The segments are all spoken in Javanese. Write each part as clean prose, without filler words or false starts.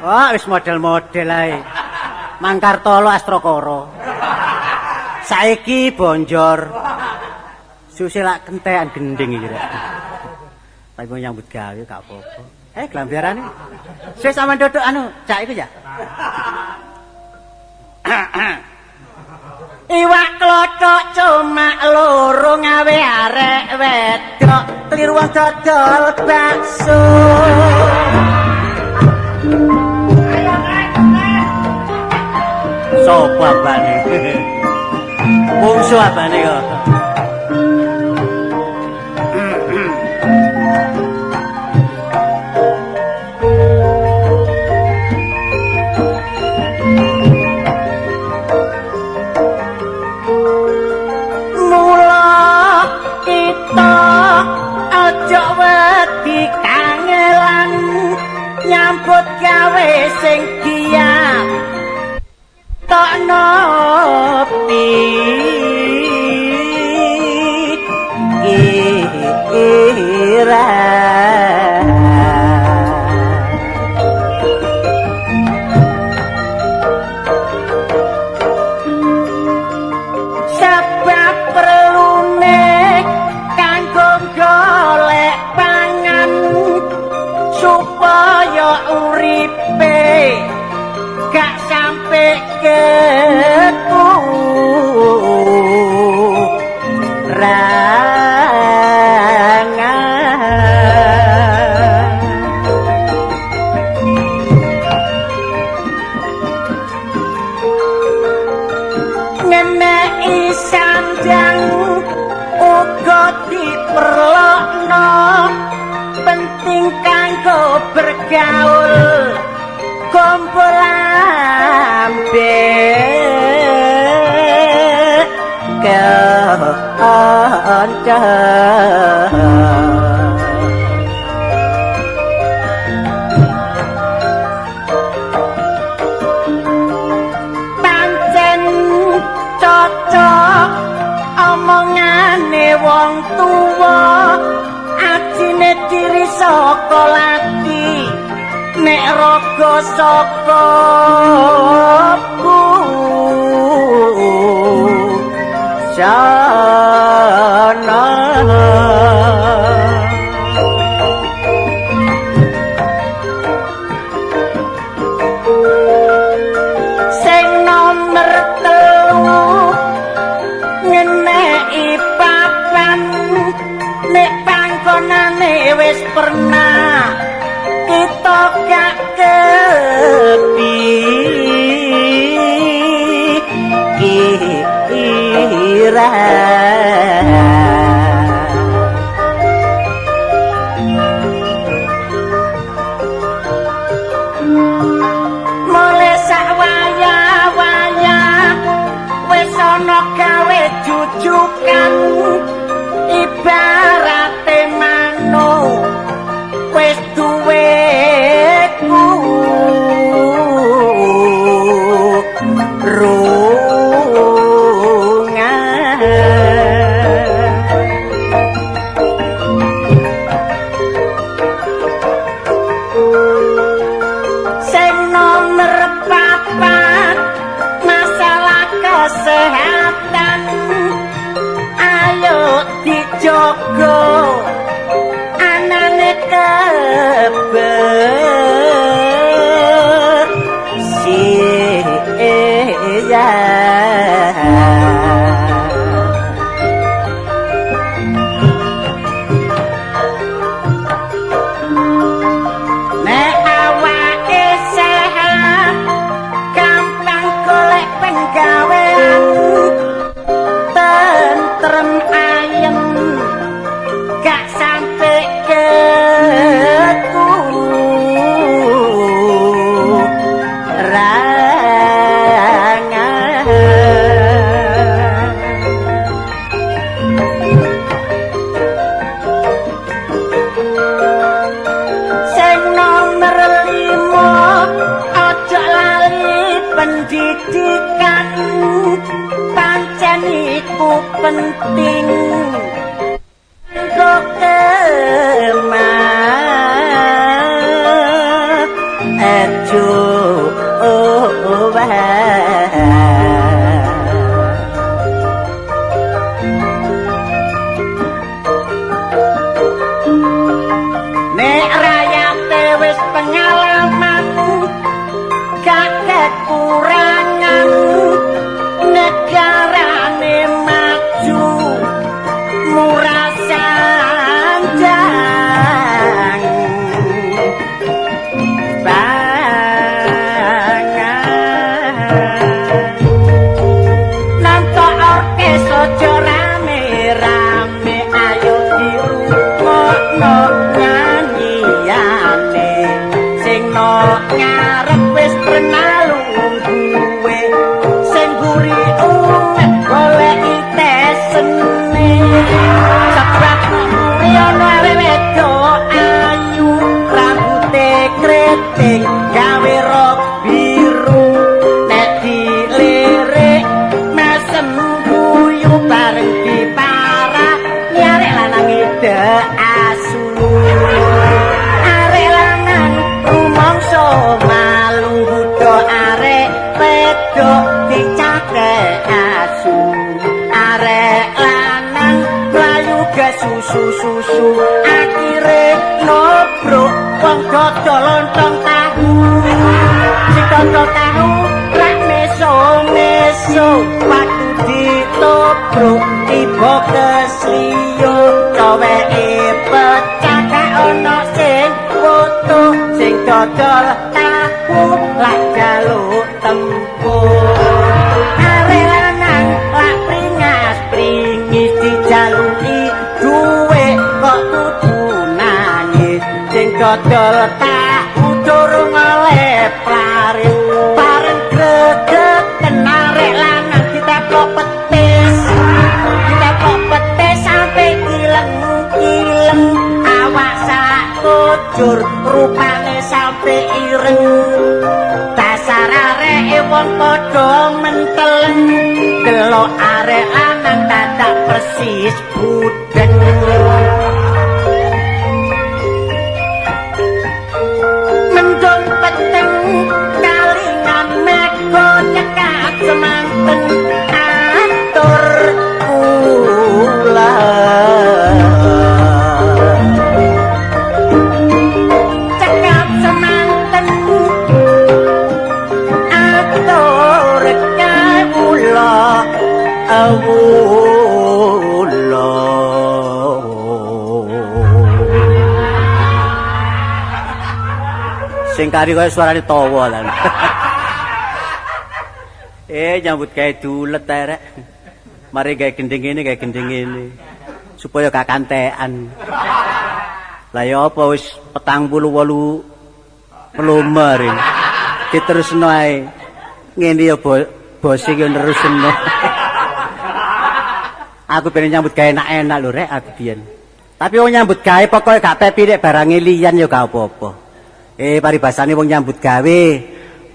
Wah, wis model-model ae. Mangkartolo Astrakara. Saiki bonjor. Suse lak kentekan gending iki rek. Tapi mau nyambut gawe gak apa-apa. Glambiarane. Wis sampean dodok anu, cak iku ya. Iwak klothok cuma loro ngawe arek wedok, kliru wong dodol bakso. Sopo abane? Mungsu abane kok. Mula kita aja wedi kangelan nyambut gawe sing giat tokno pikiran. Sebab perlune kanggo golek pangan supaya uripe gak sampe kekurangan. Ngeneki sanjang uga diperlokno, penting kanggo bergaul kumpul ambek kanca. Pancen cocok omongane wong tuwa, ajine diri saka lati nek raga saka busana. Sing nomer 3 ngeneki papan nek panggonane wis pernah kita gak kepikiran. Mulai sak waya-waya wis ana gawe jujukan, ibarate manuk wis duwe kurungan. Sing nomer 4 masalah kesehatan ayo dijogo anane kebersihan. iku penting kok kemah ejo nek rayate wis pengalaman gak kekurangan negarane maju murah sanjang pangan nonton orkes aja rame-rame ayo dirungokno nyanyiane sing no ngarep wis pernah lungguhe sing mburi umet goleki tesene sebab mburi ana arek wedok ayu rambute kriting gawe rok biru nek dilirik mesem guyu bareng diparani arek lanang ide asu arek lanang rumangsa malu nggodha arek wedok dicathek asu arek lanang mlayu kesusu-susu akhire nobrok wong dodol lontong tahu sing dodol tahu rak meso-meso waktu ditobrok tiba kesliyo coweke pecah gak ono sing foto sing dodol tahu lak jaluk tempo arek lanang lak pringas pringis dijaluki duwe kok kudu nangis sing dodol tahu durung oleh laris bareng gregeten arek lanang diteplok petis diteplok petis sampe kileng-kileng awak sak kujur rupane sampe ireng dasar areke wong padha menteleng delok arek lanang dadak persis budeng mendung peteng kalingan mega cekap semanten atur kula cekap semanten atur kawula awula. Sing kari kaya suarane tawa lan. Nyambut gawe dulet ae rek. Mari gawe gending ngene, gawe gending ngene. Supaya gak kantekan. Lah ya apa wis 48 pelumer. Diterusno ae. Ngene ya bos iki nerusno. Aku ben nyambut gawe enak-enak lho rek aku biyen. Tapi wong nyambut gawe pokoke gak pepi nek barange liyan ya gak apa-apa. Paribasane wong nyambut gawe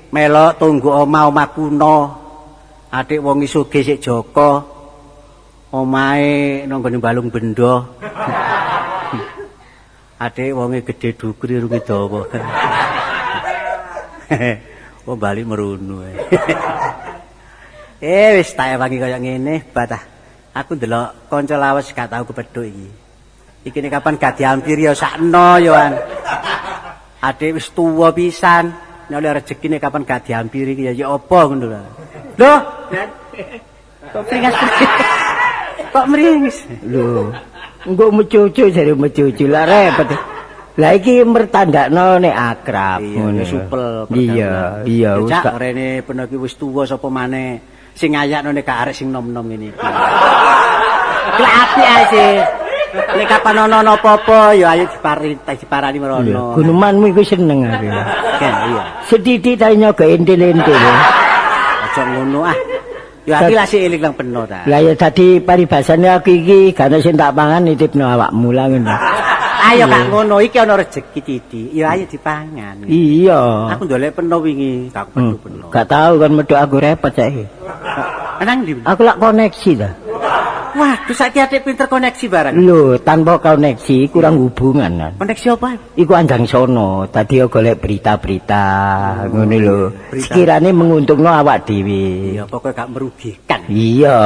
melok tunggu omah-omah kuno. Adik wong sugih sik Joko. Omahe nang nggone Balung Bendo. Adik wonge gedhe dhukur irunge dawa. Wong bali merunu. Wis tak ewangi kaya ngene, batah. Aku ndelok kanca lawas gak tau kepethuk iki. Iki nek kapan gak diampiri ya sakno ya an. Adik wis tuwa pisan, nek oleh rezekine kapan gak diampiri iki ya ya apa ngono lho. Loh, kok pringas. Kok mringis? Lho, engko mecucu jare mecucu lah repot. Lah iki mertandakno nek akrab ngono. Iya, supel. Iya, iya wis gak rene peno iki wis tuwa sapa maneh sing ngayakno nek gak arek sing nom-nom ngene iki. Lah apik ae sih. Nek kapan ana apa-apa ya ayo diparani merono. Gunemanmu iku seneng aku. Iya. Sethithik ta nyoga entil-entil. Aja ngono ah. Ya aku lah sik eling nang peno ta. Lah ya dadi paribasane aku iki gak ono sing tak pangan nitipno awakmu lah ngono. Ayo gak ngono iki ana rejeki titik. Ya ayo dipangan. Iya. Aku ndolek peno wingi, gak peno-peno. Gak tau kan medhok aku repot saiki. Nang ndi? Aku lak koneksi ta. Waduh, saiki atik pinter koneksi barang. Lho, tanpa koneksi kurang hubungan kan. Koneksi apa? Iku andang sono, tadi yo golek berita-berita ngono lho. Berita. Sekirane menguntungno awak dhewe. Iya, pokoknya gak merugikan. Iya.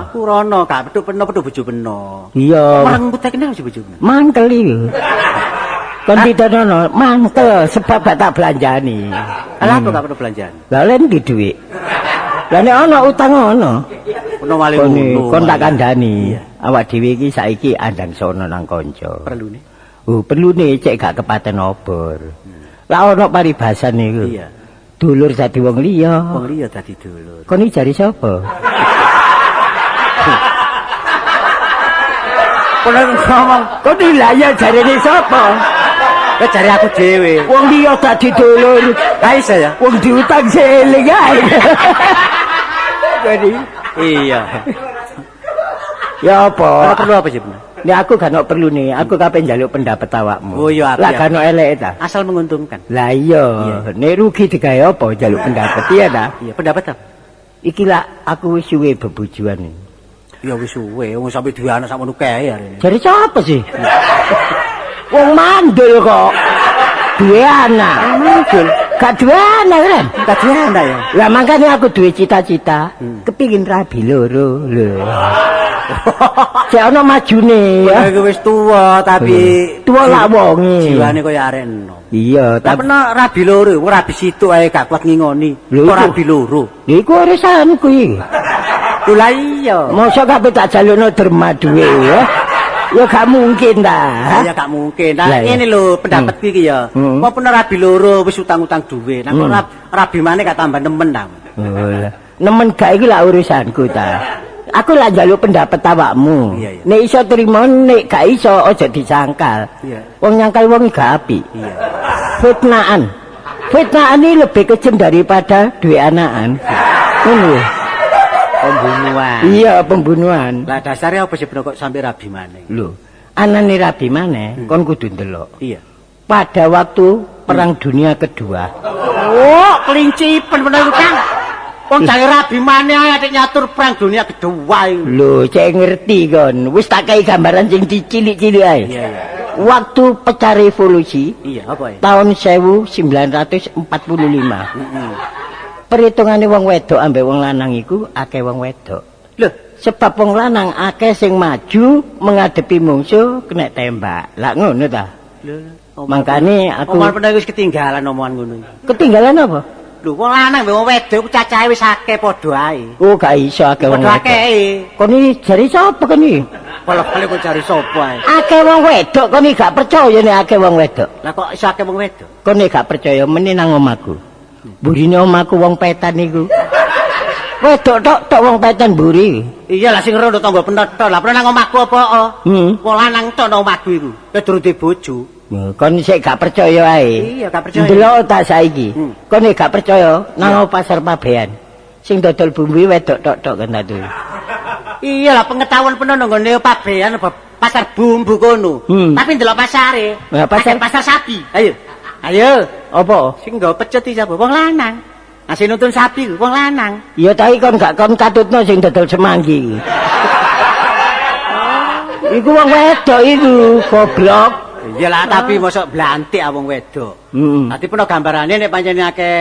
Aku rono gak petuk peno petuk bojo peno. Iya. Merenggut kenal bojo bojo. Mangkel iki. Kon pitono mangkel sebab gak tak belanjani. Lah aku gak perlu belanjaan. Lah len di dhuwit. Lah nek ana utang ana. Ono wali Kon ngono. kon tak kandhani. Awak dhewe iki saiki andang sono nang kanca. Perlune. Oh, perlune cek gak kepaten obor. Lah ana paribasan iku. Iya. Dulur dadi wong liya. Wong liya dadi dulur. Kon iki jare sapa? Kon ngomong, Kon iki lah ya jarene sapa? kowe jare aku dhewe. Wong liya dadi dulur. Lah iso ya? Wong diutang seeling ae. Jadi Iya. ya apa? Ora perlu apa sih, Bang? Nek aku gak ono perlu nih, aku kape njaluk pendapat awakmu. Oh, iya, apik, Lah ya. gak ono eleke ta? Asal menguntungkan. Lah iya, nek rugi digawe apa njaluk pendapat iya ta? Iya, pendapat apa? Iki lah aku wis suwe bebojoan. Ya wis suwe, wong sampe duwe anak sakmono kae arene. Jare sapa sih? Wong mandul kok. Duwe anak. Mandul. Gak duwe anak kan? Gak duwe anak ya. Lah makanya aku duwe cita-cita, kepingin rabi loro lho. Cek ono majune ya. Ya wis tuwa tapi Tuwa lak wonge. Jiwane kaya arek enom. Iya, Tapi tapi nek rabi loro, wong rabi situk ae gak kuat ngingoni. Lho, Kok iku. rabi loro. Lha iku urusanku iki. Lho lah iya. Mosok kabeh tak jalukno derma duwe ya. Ya gak mungkin ta. Ya gak mungkin. Nah, Lah, iya. ngene lho pendapatku iki ya. Hmm. Apa rabi loro wis utang-utang duwe. Nah kok rabi maneh gak tambah nemen ta. Oh, lah. Nemen gak iku lah urusanku ta. Aku lah njaluk pendapat awakmu. Iya, iya. Nek iso trimo, nek gak iso aja disangkal. Iya. Wong nyangkal wong gak apik. Iya. Fitnahan. Fitnahan ini lebih kejam daripada duwe anakan. Ngono lho. Pembunuhan. Iya, pembunuhan. Lah dasarnya apa sih bro kok sampe rabi maneh? Lho, anane rabi maneh kon kudu ndelok. Iya. Pada waktu Perang Dunia Kedua. Oh, kelinci pen bener iku, Kang. Wong jange rabi maneh ae atik nyatur perang dunia kedua iku. Lho, cek ngerti kon. Wis tak kei gambaran sing cilik-cilik ae. Iya, iya. Waktu pecah revolusi Iya, apa ya? tahun 1945. Heeh. Perhitungane wong wedok ambek wong lanang iku akeh wong wedok. Lho, Sebab wong lanang akeh sing maju menghadapi mungsuh kena tembak. Lah ngono ta. lho. Mangkane aku Omongan pernah wis ketinggalan omongan ngono iki. ketinggalan apa? Lho, wong lanang mbek wong wedok iku cacahe wis akeh padha ae. Oh, gak iso akeh wong Padha wedok. akehe. Kon iki jare sapa kon iki? Balik-balik kok cari sapa ae. Akeh wong wedok kon iki gak percaya nek akeh wong wedok. Lah kok iso akeh wong wedok? Kon nek gak percaya meneh nang omahku. Burine omahku wong petan iku. Wedok tok tok wong petan mburi. Iya lah sing rondo tangga penetho. Lah pernah nang omahku apa? Hmm. Wong lanang tok nang omahku iku. Kowe durung duwe bojo. Kon sik gak percaya ae. Iya, gak percaya. Ndelok tak saiki. Kon nek gak percaya nang pasar Pabean. Sing dodol bumbu wedok tok tok kan ta. Iya lah pengetahuan penuh nang nggone Pabean apa pasar bumbu kono. Tapi ndelok pasare. Lah, pasar- Akeh pasar sapi. Ayo. Ayo. Apa? Sing nggawa pecet iki sapa? Wong lanang. Nah sing nuntun sapi ku wong lanang. Ya tapi kon gak kon katutno sing dodol semanggi. Iku wong wedok iku, goblok. Iya lah tapi mosok blantik ah wong wedok. Dadi peno gambarane nek pancen akeh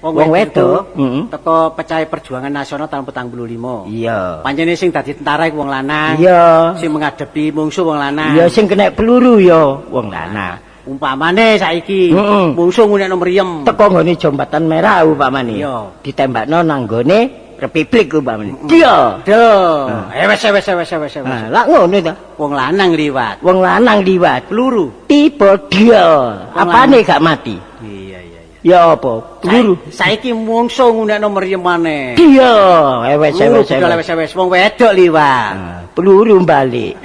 wong Wong wedok wedok, teko pecahe perjuangan nasional tahun 45. Iya. Pancene sing dadi tentara iku wong lanang. Iya. Sing menghadapi mungsuh wong lanang. Ya sing kena peluru ya wong lanang. Umpamane saiki mungsuh ngunekno mriem. Teko nggone jembatan merah umpamane. Iya. Ditembakno nang nggone Republik umpamane. Iya. Duh. Wes wes wes wes wes. Nah, lak ngono ta. Wong lanang liwat. Wong lanang liwat Peluru. tiba dia. Apane gak mati? Iya iya iya. Ya apa? Peluru. Saiki mungsuh ngunekno mriem maneh. Dia. Wes Peluru wes budal wes. wes wes wong wedok liwat. Nah, peluru balik.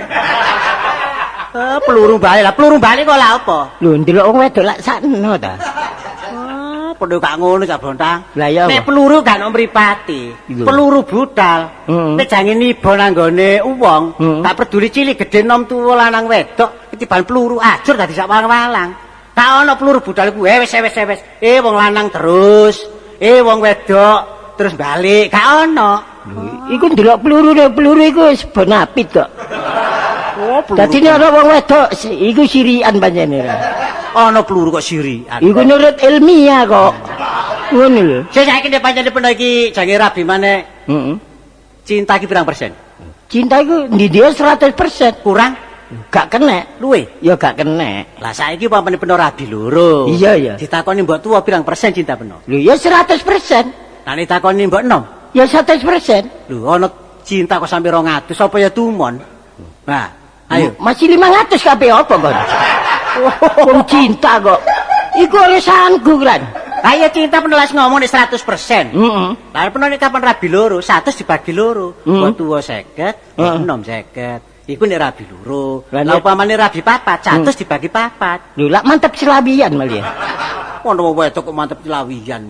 Peluru balik lah, peluru balik kok lah apa? Lho ndelok wong wedok lak sakno ta. Ah, padha gak ngono Cak Bontang. Lah ya Nek apa? peluru gak ono mripate. Lho. Peluru budal. Heeh. Nek jange niba nang nggone wong, Heeh. gak peduli cilik gedhe nom tuwa lanang wedok, ketiban peluru ajur dadi sak walang-walang. Gak ono peluru budal iku wes wes wes. Wong lanang terus, wong wedok terus balik, gak ono. Iku ndelok peluru, peluru iku wis bonapit kok. Oh, peluru. Dadi nek ana wong wedok iku sirian pancene ra. Ana peluru kok sirian. Iku nurut ilmiah kok. Ngono lho. Sing saiki nek pancene peno iki jange rabi maneh. Heeh. Cinta iki pirang persen? Cinta iku ndi 100%. Kurang? Gak kena. Luwe? Ya gak kena. Lah saiki umpamane peno rabi loro. Iya, iya. Ditakoni mbok tuwa pirang persen cinta peno? Lho ya 100%. Lah nek ditakoni mbok enom? Ya 100%. Lho ana cinta kok sampe 200 apa ya tumon? Nah, ayo. Masih 500 kabeh apa kon? Wong cinta kok. Iku urusanku kan. Lah ya cinta peno les ngomong nek 100%. Heeh. Lah peno nek kapan rabi loro, 100 dibagi loro. Mbok tuwa 50, mbok enom 50. Iku nek rabi loro. Lah Lah upamane rabi papat, 100 dibagi papat. Lho lak mantep selawian malah ya. Ono wong wedok kok mantep selawian.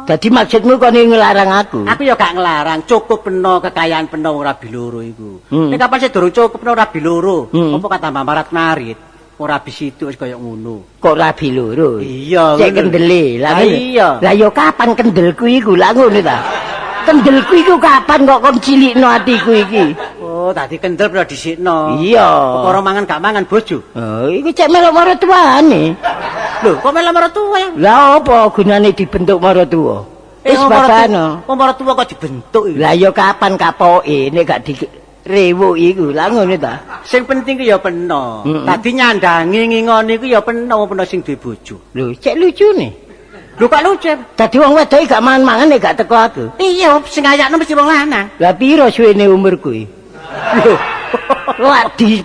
Dadi maksudmu kon ngelarang aku? Aku ya gak ngelarang, cukup peno kekayaan peno wong rabi loro iku. Nek kapan sik durung cukup peno rabi loro, apa kata marat-marit? Ora rabi situ wis kaya ngono. Kok rabi loro? Iya, Cek kendele. Lah Lah iya. Lah ya kapan kendelku iku? Lah ngono ta. Kendelku iku kapan kok kon cilikno atiku iki? Oh, tadi kendel pernah dhisikno. Iya. Perkara mangan gak mangan bojo. Oh, iku cek melok maratuwane. Lho, kok melok maratuwa ya? Lah apa gunane dibentuk maratuwa? Wis babano. Wong maratuwa kok dibentuk iki. Lah ya kapan kapoke nek gak direwuk iku. Lah ngono ta. Sing penting ku ya peno. Tadi nyandangi ngingoni ku ya peno wong peno sing duwe bojo. Lho, cek lucune. Lho kok lucu? Dadi wong wedok gak mangan-mangan nek gak teko aku. Iya, sing ngayakno mesti wong lanang. Lah piro suwene umurku iki? Lho, lak di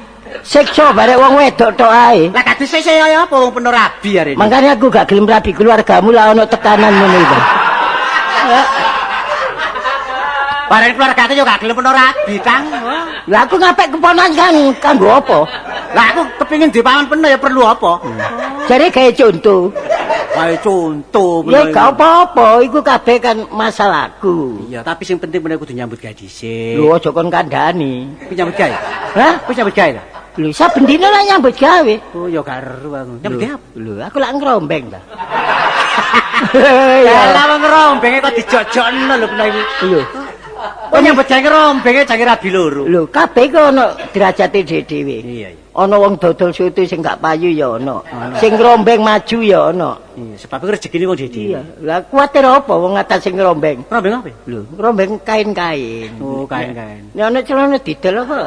siksa barek wong wedok tok ae. Lah gak disiksa kaya apa wong peno rabi arene. Makanya aku gak gelem rabi keluargamu lah ono tekanan ngono iku. Bareng keluargane yo gak gelem peno rabi, Kang. Lah aku ngapik keponakan kanggo apa? Lah aku kepengin duwe paman peno ya perlu apa? Jare gawe contoh. Gawe contoh Ya gak apa-apa, iku kabeh kan masalahku. Iya, tapi sing penting peno kudu nyambut gawe dhisik. Lho aja kon kandhani. Kuwi nyambut gawe. Hah? Kuwi nyambut gawe ta? Lho saben dina lah nyambut gawe. Oh, ya gak ero aku. Nyambut gawe apa? Lho, aku lak ngrombeng ta. Lah wong ngrombenge kok dijojokno lho peno iki. Lho. Oh nyambut gawe ngrombenge jange rabi loro. Lho, kabeh iku ana derajate dhewe-dhewe. Iya, iya. Ana wong dodol soto sing gak payu ya ana. Sing ngrombeng maju ya ana. Iya, sebab iku rezekine wong dhewe. Iya. Lah kuwatir apa wong atas sing ngrombeng? Ngrombeng apa? Lho, ngrombeng kain-kain. Oh, kain-kain. Nek ana celana didol apa?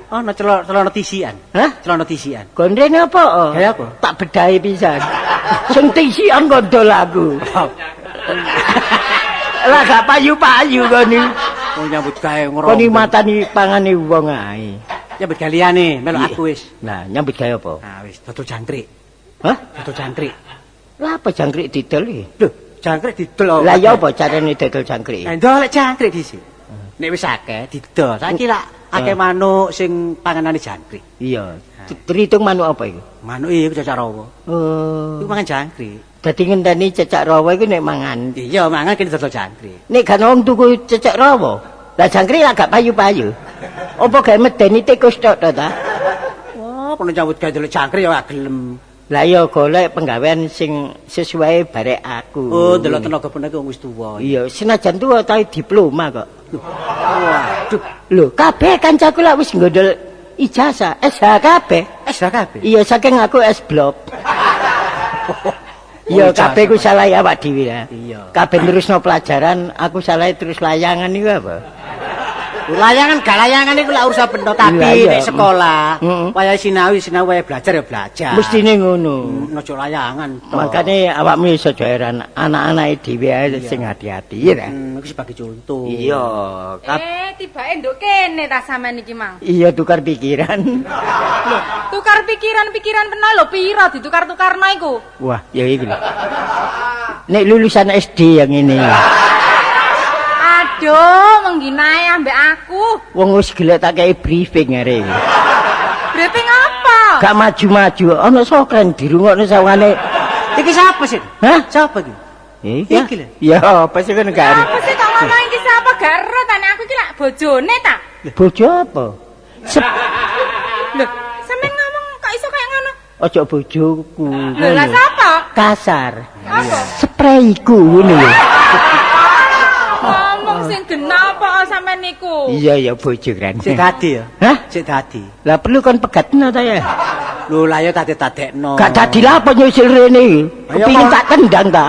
Ana celana tisian. Hah? Celana tisian. Gondrene apa? Gawe apa? Tak bedahi pisan. Sing tisian gondol aku. Lah gak payu-payu kon iki. Oh nyambut gawe ngrombeng. Kon iki matani pangane wong ae. Nyambut gawe liyane, melok aku wis. Nah, nyambut gawe apa? Nah, wis dodol jangkrik. Hah? Dodol jangkrik. Lah apa jangkrik didol iki? Lho, jangkrik didol. Lah ya apa carane dodol jangkrik? Lah ndolek jangkrik dhisik. Nek wis akeh didol. Saiki lak akeh manuk sing panganane jangkrik. Iya. Terhitung manuk apa iku? Manuk iku cecak rawa. Oh. Iku mangan jangkrik. Dadi ngenteni cecak rawa iku nek mangan. Iya, mangan kene dodol jangkrik. Nek gak wong tuku cecak rawa, lah jangkrik lak gak payu-payu. Apa gawe medeni tikus tok to ta? Wah, kono nyambut gawe delok jangkrik ya gak gelem. Lah ya golek penggawean sing sesuai barek aku. Oh, delok tenaga penaga wong wis tuwa. Iya, senajan tuwa tapi diploma kok. Waduh. Lho, kabeh kancaku lak wis nggodol ijazah SH kabeh. SH kabeh. Iya, saking aku S blok. Iya, kabeh ku salah awak dhewe ya. Iya. Kabeh terusno pelajaran, aku salah terus layangan iku apa? Layangan gak layangan iku lak urusan benda, tapi nek sekolah, wayahe sinau sinau, wayahe belajar ya belajar. Mestine ngono. Ojo layangan. Makane awakmu iso aja heran, anak-anake dhewe ae sing hati-hati ya ta. Iki sebagai contoh. Iya. Tibake nduk kene ta sampean iki, Mang. Iya, tukar pikiran. Lho, tukar pikiran-pikiran peno lho pira ditukar-tukarno iku? Wah, ya iku lho. Nek lulusan SD yang ini. Aduh, mengginae ambek aku. Wong wis gelek tak kei briefing arek iki. Briefing apa? Gak maju-maju, ana sokren dirungokno sawane. Iki sapa sih? Hah? Sapa iki? Iki lho. Ya, apa sih kan gak Apa sih kok ngomong iki sapa gak ero ta nek aku iki lak bojone ta? Bojo apa? Lho, sampean ngomong kok iso kayak ngono? Ojo bojoku. Lho, lah sapa? Kasar. Apa? Spreiku ngono lho. Ngomong sing genah sampean niku. Iya ya bojo kan. Sik dadi ya. Hah? Sik dadi. Lah perlu kon pegatno ta ya? Lho lah ya dadi-dadekno. Gak dadi lah apa nyusul rene iki. Ayo, Kepingin kon. tak tendang ta?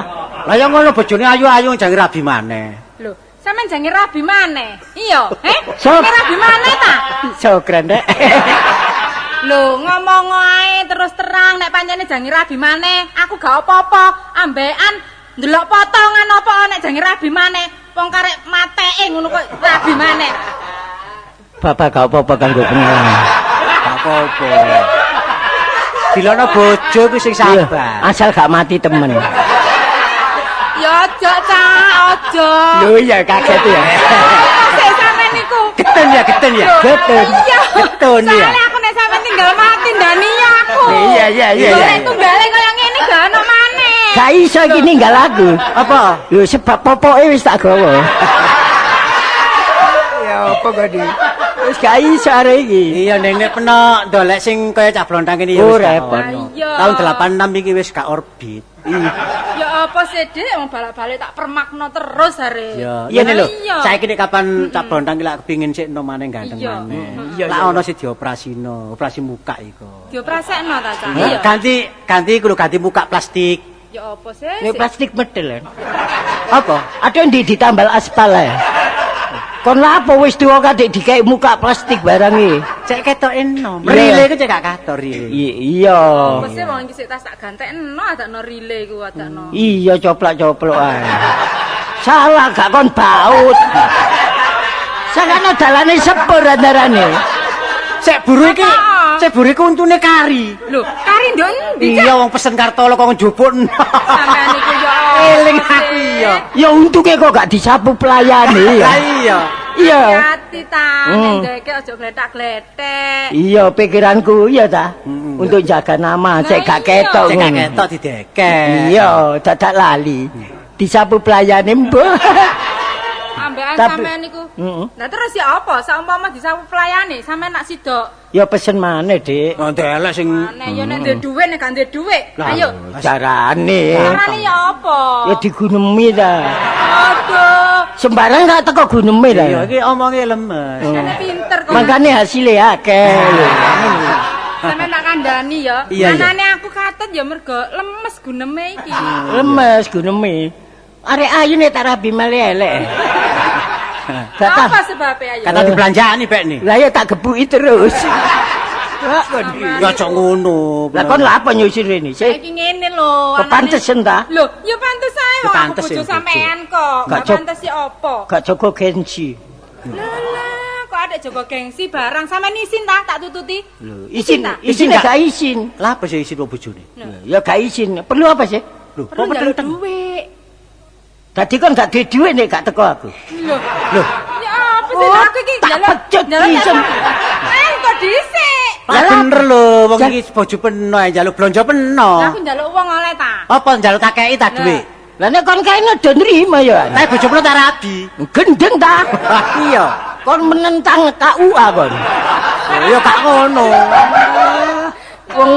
Lah ya ngono bojone ayu-ayu jangan rabi maneh. Lho, sampean jange rabi maneh. Iya, eh? Sok. Jange rabi maneh ta? Sokran rek. Lho, ngomong ae terus terang nek pancene jange rabi maneh, aku gak apa-apa. Ambekan ndelok potongan apa nek jange rabi maneh. Wong karek mateke ngono kok rabi maneh. Bapak gak apa-apa kanggo pengalaman. Gak apa-apa. Dilono bojo kuwi sing Iya, sabar. asal gak mati temen. Ya aja, Cak, aja. Lho iya kaget ya. Apa sih sampean niku? Geten ya, geten ya. Lho, Getun. Iya. Getun ya. Soale aku nek sampean tinggal mati ndani aku. Iya, iya, iya, Lho, iya. nek tunggale kaya ngene gak ono maneh. Gak iso iki ninggal aku. Apa? Lho sebab popoke wis tak gawa. Ya apa kok di? Wis gak iso arek iki. Iya nek peno ndolek sing kaya cah blontang kene ya Oh, wis gak repot. ono. Iya. Tahun 86 iki wis gak orbit. Ya apa sih, Dik? Wong balak-balik tak permakno terus are. Iya, Iya, ngene lho. Iya. Saiki nek kapan cah blontang iki lak kepingin sik enom maneh ganteng Iya. maneh. Iya, Lak iya. ono sing dioperasino, operasi muka iku. Dioprasekno ta, Cak? Iya. Ganti ganti iku lho ganti muka plastik. Ya apa sih? Ini plastik medel. ya. Apa? Ada yang ditambal aspal ya. Kon lapo wis tuwa kadek dikek muka plastik barang iki. Cek ketok enom. Iya. Rile iku cek gak katon rile. Iya. Apa sih wong iki sik tas tak gantekno adakno rile iku adakno. Iya coplok-coplok ae. Salah gak kon baut. Sakano dalane sepur antarane. Sek buru iki, Apa? sek buru iku untune kari. Lho, kari ndok endi, Cak? Iya wong pesen kartolo kok njupukno. Sampean iku ya apa Eling sih? aku iya. Ya untunge kok gak disapu pelayane ya. Lah iya. Iya. Hati ta, Hmm. nek ndeke aja gletak-gletek. Iya pikiranku iya ta. Untuk jaga nama cek gak Lah iya. ketok. Cek gak ngono. ketok didekek. Iya, dadak lali. Disapu pelayane mbah. Ambekan Tapi- sampean niku. Heeh. Lah terus ya apa? Saumpama disapu pelayane, sampean nak sidok. Ya pesen maneh, Dik. Oh, ndelek sing Maneh ya nek ndek dhuwit nek gak ndek dhuwit. Lah, Ayo. Carane. Carane ya apa? Ya digunemi ta. Aduh. Sembarang gak teko guneme ta. Iya iki omonge lemes. Jane pinter kok. Makane hasilnya akeh. Sampeyan tak kandhani ya. Iya, iya. Anane aku katut ya mergo lemes guneme iki. Lemes guneme. Arek ayu nek tak rabi male elek. Gak Apa ta. sebabe ayo? Kata dibelanjani bek nih. Lah ya tak gebuki terus. Lah kon. Ya aja ngono. Lah kon lha apa nyusir rene? Sik Saiki ngene lho. anane- Kepantesen ta? Lho, ya pantes ae Ya wong aku pantes bojo ya, bojo. sampean kok. Gak Gak cok- pantes ya apa? Gak jaga gengsi. Lah lah, kok ada jaga gengsi barang sampean isin ta tak tututi? Lho, isin, ta? isin gak? gak isin. Lah apa sih isin wong bojone? Ya gak isin. Perlu apa sih? Lho, kok Perlu njaluk peteng-peteng? dhuwit. Tadi kon gak duwe dhuwit nek gak teko aku. Lho, Lho, ya apa sih Oh, aku iki tak pecut njaluk pisan. Eh, kok dhisik? lah bener lho wong Jan- iki bojo peno ae njaluk blonjo peno. Lah aku njaluk wong oleh ta. Apa njaluk tak kei ta dhuwit? Lah nek kon kae do nrimo ya. Tapi bojo peno tak rabi. Gendeng ta? Iya. Kon menentang KUA kon. Ya gak ngono. Wong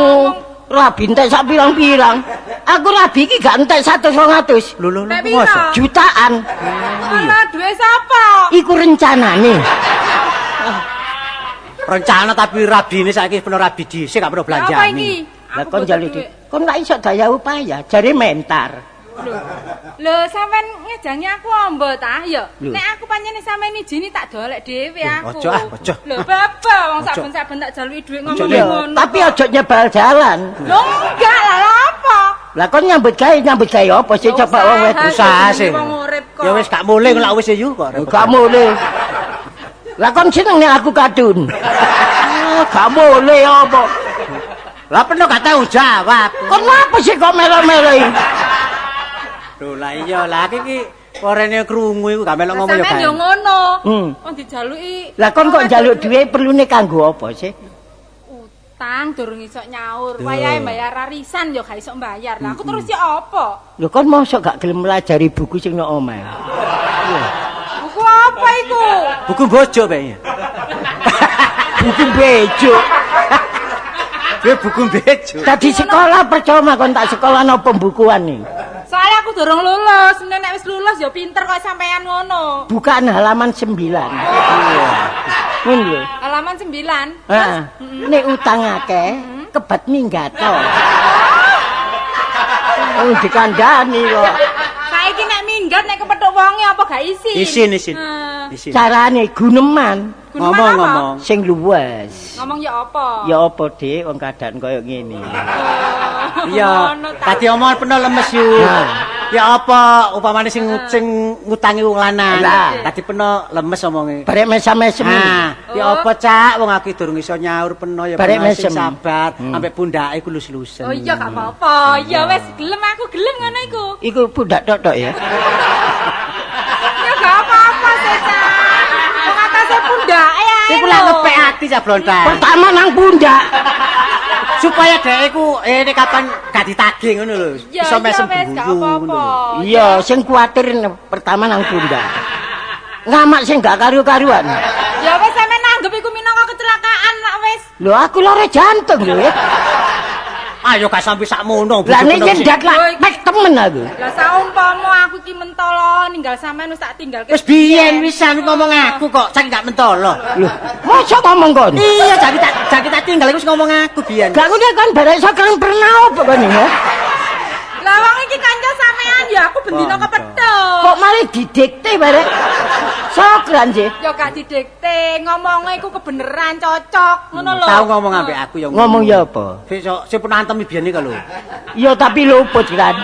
rabi entek sak pirang-pirang. Aku rabi iki gak entek 100 200. Lho lho lho. Nek piro? mosok? Jutaan. Lah duwe sapa? Iku rencanane. Rencana tapi rabine saiki peno rabi dhisik gak perlu Lah, Apa belanjani. iki? Lah Aku kon butuh njaluk duit. duit. Kon gak iso daya upaya, jare mentar. Lho, lho sampean ngejangi aku ombo ta ya. Lho. Nek aku pancene sampean ijini tak dolek dhewe aku. ojo ah, ojo. Lho bapak wong Ojo. saben-saben tak jaluki dhuwit ngomong Iya, ngono. tapi aja nyebal jalan. Lho enggak lah lha apa? Lah kon nyambut gawe apa sih coba wong wedok. Usaha sih. Wong urip kok. Ya wis gak mulih lak wis yu kok. repot. Gak boleh. Lah kon seneng nek aku kadun. Ah, Gak boleh apa. Lah peno gak tau jawab. Kon apa sih kok melo-melo iki? Lho lah iya lah iki orene krungu iku gak melok Lah ngomong ya. sampean gak. yo ngono. Hmm. Wong dijaluki. Lah kon kok njaluk dhuwit perlune kanggo apa sih? Utang durung iso nyaur, wayahe bayar arisan yo gak iso mbayar. Lah aku terus ya apa? Lho kon mosok gak gelem melajari buku sing nang omah. Buku apa iku? Buku bojo kayaknya. Buku bejo. Dia buku bejo. Tadi sekolah percuma kon tak sekolah no pembukuan nih. Soalnya aku durung lulus. Nek wis lulus ya pinter kok sampean ngono. Bukaan halaman 9. Iya. Ngono lho. Halaman 9. Heeh. Nek utang akeh, kebat minggat to. Oh, dikandani kok. Saiki nek minggat nek kepethuk wonge apa gak isin? Isin, isin. Isin. Carane guneman Guneman Ngomong, apa? ngomong. sing luwes. Ngomong ya apa? Ya apa, Dik, wong keadaan koyo ngene. Oh, Iya. ngono ta. Tadi omongan penuh lemes yu. Nah. Ya apa upamane sing sing ngutangi wong lanang. Lah. Tadi penuh lemes omonge. Barek mesam-mesem. Nah, ya Oh. apa Cak, wong aku durung iso nyaur penuh ya Barek penuh sing mesem. sabar, ambek pundake ku lus-lusen. Oh iya gak apa-apa. Ya wis gelem aku gelem ngono iku. Iku pundak tok-tok ya. Ya gak apa-apa sih, Cak. Wong atase pundake ae. Iku lah lho. ngepek ati Cak Blontang. Pertama nang pundak. Supaya dhek iku nek kapan gak ditagih ngono lho. Ya Iso iya mesem wis gak guyu ngono apa-apa. lho. Iya, sing kuwatir pertama nang pundak. Ngamak sing gak karu-karuan. Ya wis sampean nanggep iku minangka kecelakaan lak wis. Lho aku lara jantung lho ya. Ayo gak sampe sakmono. Lah nek bojoku nang- nyendat lah mek temen aku. Lah saumpama aku iki mentolo ninggal sampean wis tak tinggalke. Wis biyen wisan ngomong aku kok saking gak mentolo. Lho, mosok ngomong kon? Iya, jaki tak tinggal iku wis ngomong aku biyen. Gak ngono kan barek iso kang pernah apa kon ya? Lah wong iki kanca sampean ya aku bendina Kanca. kepethuk. Kok malah didikte barek sokran sih. Ya gak didikte, ngomongnya iku kebeneran cocok, ngono lho. Tau ngomong ambek aku ya. Ngomong ya apa? Sing sing pernah antem biyen iki lho. Ya tapi luput kan.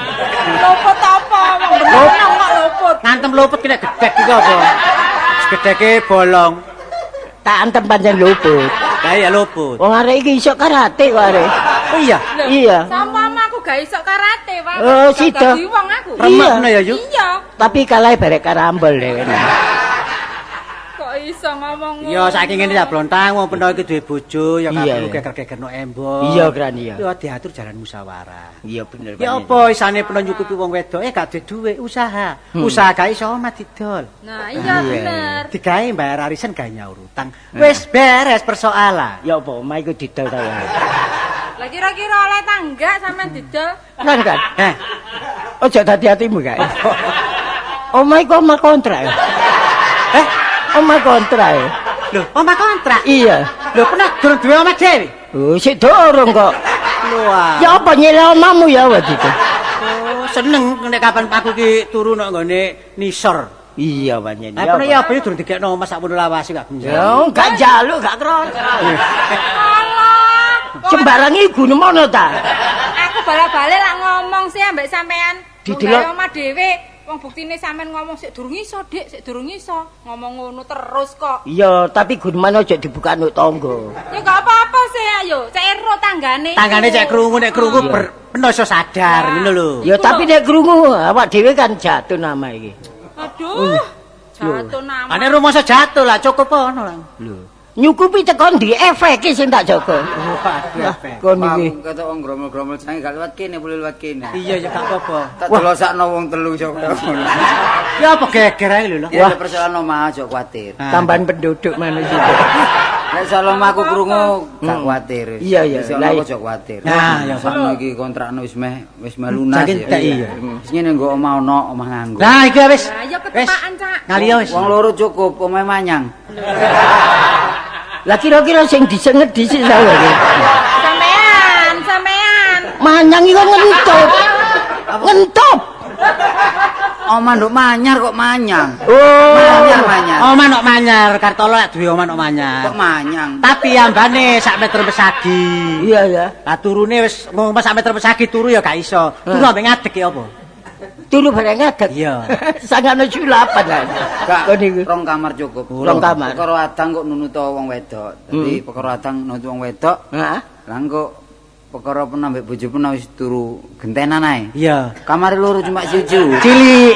Luput apa? Wong bener kok luput. Ngantem luput kena gedhek iki apa? Gedheke bolong. Tak antem pancen luput. Lah iya luput. Wong arek iki iso karate kok arek. Oh iya. Lho, Iya. Sama aku gak iso karate, Pak. Oh, Gak sida. dadi wong aku. Remek Iya. ngono ya, Yu. Iya. Tapi kalah barek karambol dhewe. Kok iso ngomong ngono? Iya, saiki ngene ya blontang wong peno iki duwe bojo ya gak Iya, perlu iya. geger-gegerno embong. Iya, Kran, iya. Ya diatur jalan musyawarah. Iya bener. Ya apa isane peno nyukupi wong wedok gak duwe dhuwit usaha. Usaha gak iso omah didol. Nah, iya bener. Digawe bayar arisan gawe nyaur utang. Wis beres persoalan. Ya apa omah iku didol ta ya. Lah kira-kira oleh tangga sampean didol. Kan kan. Heh, Ojo dadi hatimu kae. Omah iku omah kontrak. eh, Omah kontrak. ya? lho, omah kontrak. Iya. Lho, pernah durung duwe omah dhewe. Oh, sik dorong kok. Lho, ah. Ya apa nyele omahmu ya waktu itu? Oh, seneng nek kapan aku ki turu nang nggone nisor. Iya pancen. Lah pernah ya apa ya durung dikekno omah sakmono lawase gak benjang. Ya gak njaluk, gak kroco. Alah. wong Sembarang iku nemono ta. Aku bala-balik lak ngomong sih ambek sampean. Wong Didelok. gawe omah dhewe. Wong buktine sampean ngomong sik durung iso, Dik, sik durung iso. Ngomong ngono terus kok. Iya, tapi guneman aja dibuka nuk tangga. Ya gak apa-apa sih, ayo. Cek ero tanggane. iku. Tanggane cek krungu nek krungu Iya. peno iso sadar ngono lho. Ya tapi nek krungu awak dhewe kan jatuh nama iki. Aduh. Jatuh nama. Ane rumangsa jatuh lah cukup ono lah. Lho. Nyukupi tekan ndi efeke sing tak jaga. Waduh, efek. Kon iki. Aku ketok wong gromol-gromol sange gak lewat kene, boleh lewat kene. Iya ya gak apa-apa. Tak delosakno wong telu sok. Ya apa geger ae lho. Ya nek persoalan omah aja kuwatir. Nah. Tambahan penduduk manusia. Nek soal omah aku krungu gak kuwatir. Iya, iya. Wis Lah, ono aja kuwatir. Nah, ya, sono iki kontrakno wis meh lunas. Saking entek, iya. Wis ngene nggo omah ono, omah nganggo. Lah iki wis. Lah ya ketepaan, Cak. Ngaliyo wis. Wong loro cukup, omahe manyang. Lah kira-kira sing disenget dhisik sapa iki? Sampean, sampean. Manyang iku ngentup. Ngentup. Omah nduk manyar kok manyang. Oh. Manyar manyar. Omah nok manyar, Kartolo lak duwe omah nok manyar. Kok manyang? Tapi ambane sak meter pesagi. Iya ya. Lah turune wis ngomong sak meter pesagi turu ya gak iso. Turu ambek ngadeg ya apa? Turu bareng ngadeg. Iya. Sangane sulapan lah. Gak, Kon iku. rong kamar cukup. Rong kamar. Perkara adang kok nunuto wong wedok. Dadi perkara adang nunut wong wedok, Heeh. lah engko perkara pernah mbek bojo pernah wis turu gentenan ae. Iya. Kamare loro cuma siji. Cilik.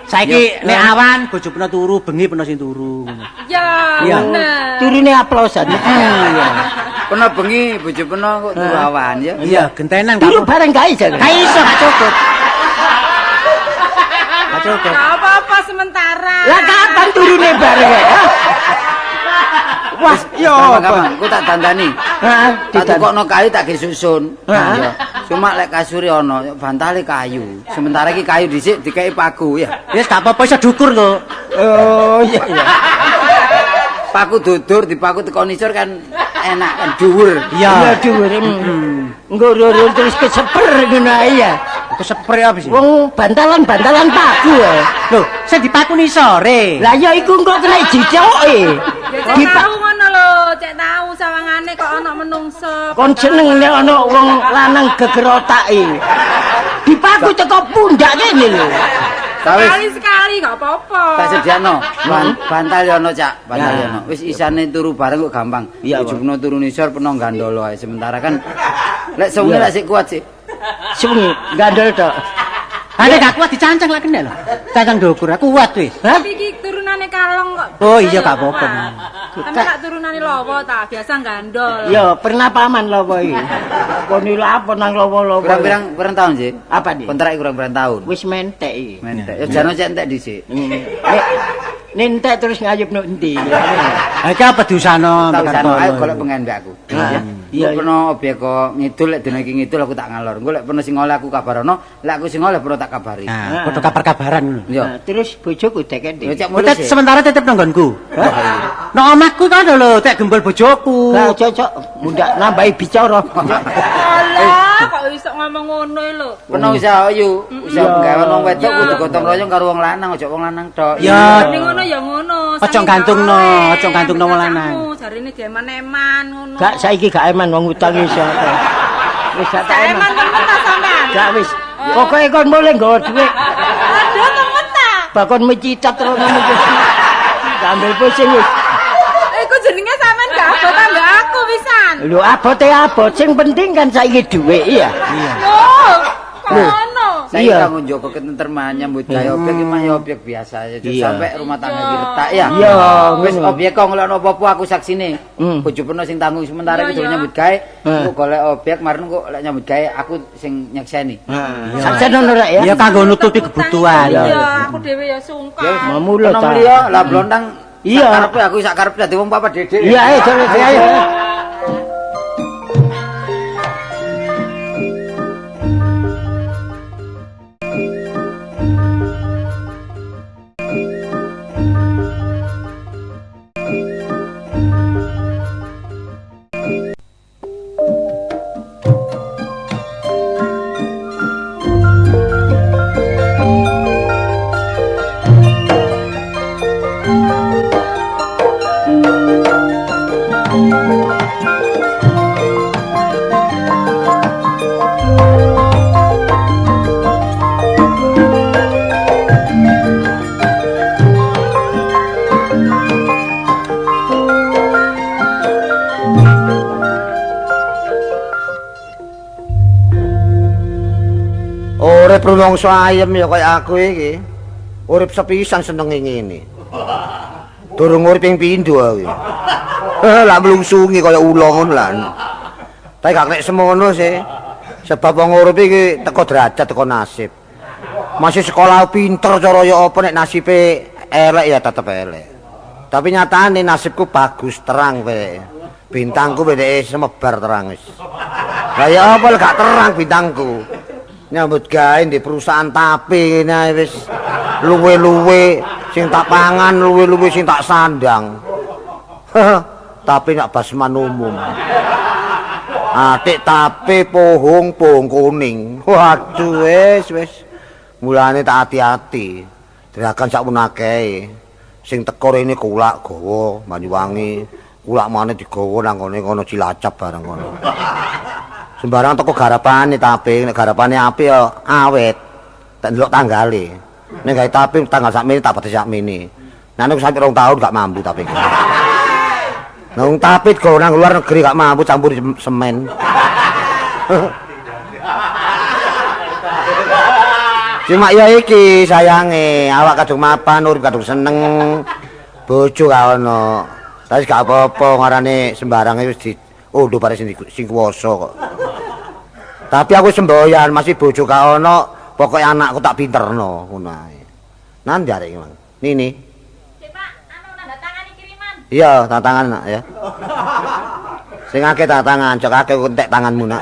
Saiki Iya. nek awan bojo peno turu, bengi peno sing turu. Ya, Iya. bener. Turune aplosan. Iya. Pernah bengi bojo pernah kok turu awan ya. Iya, gentenan gak Turu apa. bareng gak iso. Gak iso, gak cukup. Gak cukup. Gak apa-apa sementara. Lah kapan turune bareng? Hah? Wah, yo gampang, aku tak dandani. Heeh, Tak tukokno kayu tak ge susun. Heeh. Ya. Cuma lek kasure ana, bantale kayu. Sementara iki kayu dhisik dikeki paku ya. Wis gak apa-apa iso dukur kok. Oh iya iya. Paku dudur dipaku teko nisor kan enak kan dhuwur. Iya dhuwur. Engko roro terus keseper ngono ae ya. Keseper apa sih? Wong bantalan-bantalan paku ya. Lho, sing dipaku nisore. Lah ya iku engko kena dicoke. Ya cek tau ngono lho, cek tau sawangane kok ana menungso. Kon seneng nek ana wong lanang geger otake. Dipaku teko pundak kene lho. Sekali-sekali gak apa-apa. Tak sediakno. Bantal yo ana, Cak. Bantal yo ana. Wis isane turu bareng kok gampang. Ujubno turu nisor peno gandolo ae. Sementara kan lek sewengi lek sik kuat sik. Sewengi gandol tok. Ane gak kuat dicancang lek kena lho. Cancang ndukur aku kuat wis. Tapi iki turunane kalong kok. Oh iya gak apa-apa. Tapi lek turunane lawa ta, biasa gandol. Ya, pernah paman lawa iki. Kon iki apa nang lawa-lawa. Kurang-kurang tahun sih. Apa nih? Kontrak kurang-kurang tahun. Wis mentek iki. Mentek. Ya jano cek entek dhisik. Nek entek terus ngayup nok endi? Ha iki apa diusano Tak usano ayo golek pengen mbek aku. Ya. Iya, peno objek kok ngidul lek dina iki ngidul aku tak ngalor. Engko lek peno sing oleh aku kabarono, lek aku sing oleh peno tak kabari. Nah, padha kabar-kabaran ngono. Iya. Terus bojoku dek endi? Ya cek mulih. Sementara tetep nang nggonku. Nang omahku kan lho, tek gembol bojoku. Lah cocok mundak nambahi bicara. Alah, kok iso ngomong ngono lho. Peno usaha yu, usaha penggawean wong wedok kudu gotong royong karo wong lanang, aja wong lanang tok. Ya. Ning ngono ya ngono. Aja gantungno, aja gantungno wong lanang. Jarine dieman-eman ngono. Gak saiki gak eman wong utang iso. Wis gak tak eman temen ta sampean. Gak wis. Pokoke kon mulih nggawa dhuwit. Aduh temen ta. Bakon mecicat terus ngono iki. Ambil pusing wis. Iku jenenge sampean gak abot ambek aku pisan. Lho abote abot, sing penting kan saiki dhuwit iya. Iya. Lho, kok ngono? Saiki kanggo njogo ketentreman nyambut gawe objek iki mah ya objek biasa ya sampai rumah tangga iki retak ya. Iya, wis objek kok ngelokno apa-apa aku saksine. Bojo peno sing tanggung sementara iki durung nyambut gawe, engko golek objek marun kok lek nyambut gawe aku sing nyekseni. Sakjane ngono rek ya. Ya kanggo nutupi kebutuhan. Iya, aku dhewe ya sungkan. Mamulo ta. Lah blontang. Iya, karepe aku sak karepe dadi wong papat dede. Iya, ayo ayo. Urip rumangsa ayem ya kaya aku iki. Urip sepisan senenge ngene. Durung urip ping pindho aku. Lah mlungsungi kaya ula ngono lah. Tapi gak nek semono sih. Sebab wong urip iki teko derajat, teko nasib. Masih sekolah pinter cara ya apa nek nasibe elek ya tetep elek. Tapi nyatane nasibku bagus terang wae. Bintangku bedeke semebar terang wis. Lah ya apa gak terang bintangku. Nyambut gawe di perusahaan tape ngene ae wis luwe-luwe sing tak pangan, luwe-luwe sing tak sandang. Tapi nak basman umum. Atik tape pohong pohong kuning. Waduh wis wis. Mulane tak hati-hati. Derakan sakmono akeh. Sing teko rene kulak gawa Banyuwangi, kulak maneh digawa nang ngene kono Cilacap bareng kono. Sembarang teko garapane tape, nek garapane apik ya awet. Tak ndelok tanggale. Nek gawe tape tanggal sakmene tak pati sakmene. Nah nek sampe 2 tahun gak mampu tape. Nah wong tape go nang luar negeri gak mampu campur semen. Cuma ya iki sayange, awak kadung mapan, urip kadung seneng. Bojo gak ono. Tapi gak apa-apa ngarane sembarange wis di unduh bare sing kuwasa kok. Tapi aku semboyan masih bojo gak ono, pokoke anakku tak pinterno ngono ae. Nandi arek iki, Mang? Nini. Sik, Pak, anu nanda tangani kiriman. Iya, tantangan nak ya. Sing akeh tantangan, cok akeh entek tanganmu nak.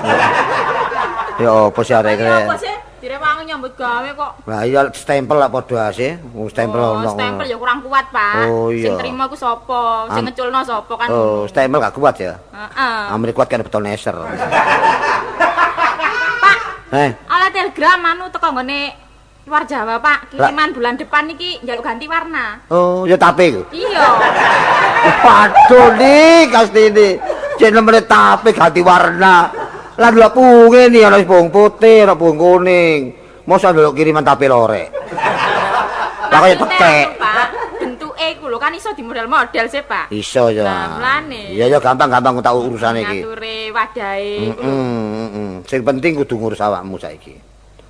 Ya apa sih arek iki? Apa sih? Direwangi nyambut gawe kok. Lah iya stempel lak padha ase, wong stempel ono. Stempel ya kurang kuat, Pak. Oh, iya. Sing trimo iku sapa? Sing ngeculno sapa kan? Oh, stempel gak kuat ya? Heeh. Amri kuat kan beton neser. Pak. Eh. Oleh telegram anu teko nggone luar Jawa, Pak. Kiriman bulan depan iki njaluk ganti warna. Oh, ya tape iku. Iya. Waduh nih, Kastini. Cek nemene tape ganti warna. Lah delok punge nih ana bawang putih, ana bawang kuning. Mosok ndelok kiriman tape lorek. Lah kaya petek. Pak, bentuke iku lho kan iso dimodel-model sih, Pak. Iso ya. Lah, mulane. Iya ya gampang-gampang tak urusane iki. Ngature wadahe iku. Heeh. Sing penting kudu ngurus awakmu saiki.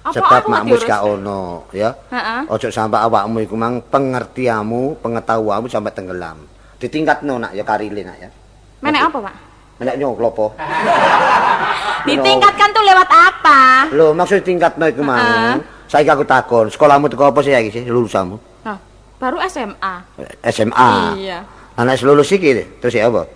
Sebab makmu wis gak ono, ya. Heeh. Ojo sampai awakmu iku mang pengertianmu, pengetahuanmu sampai tenggelam. Ditingkatno nak ya karile nak ya. Menek apa, Pak? Menek nyoklopo. Ditingkatkan tuh lewat apa? Lho, maksud tingkatno iku mang. Saiki aku takon, sekolahmu teko apa sih saiki sih lulusanmu? Nah, baru SMA. SMA. Iya. Lah nek lulus iki terus ya apa?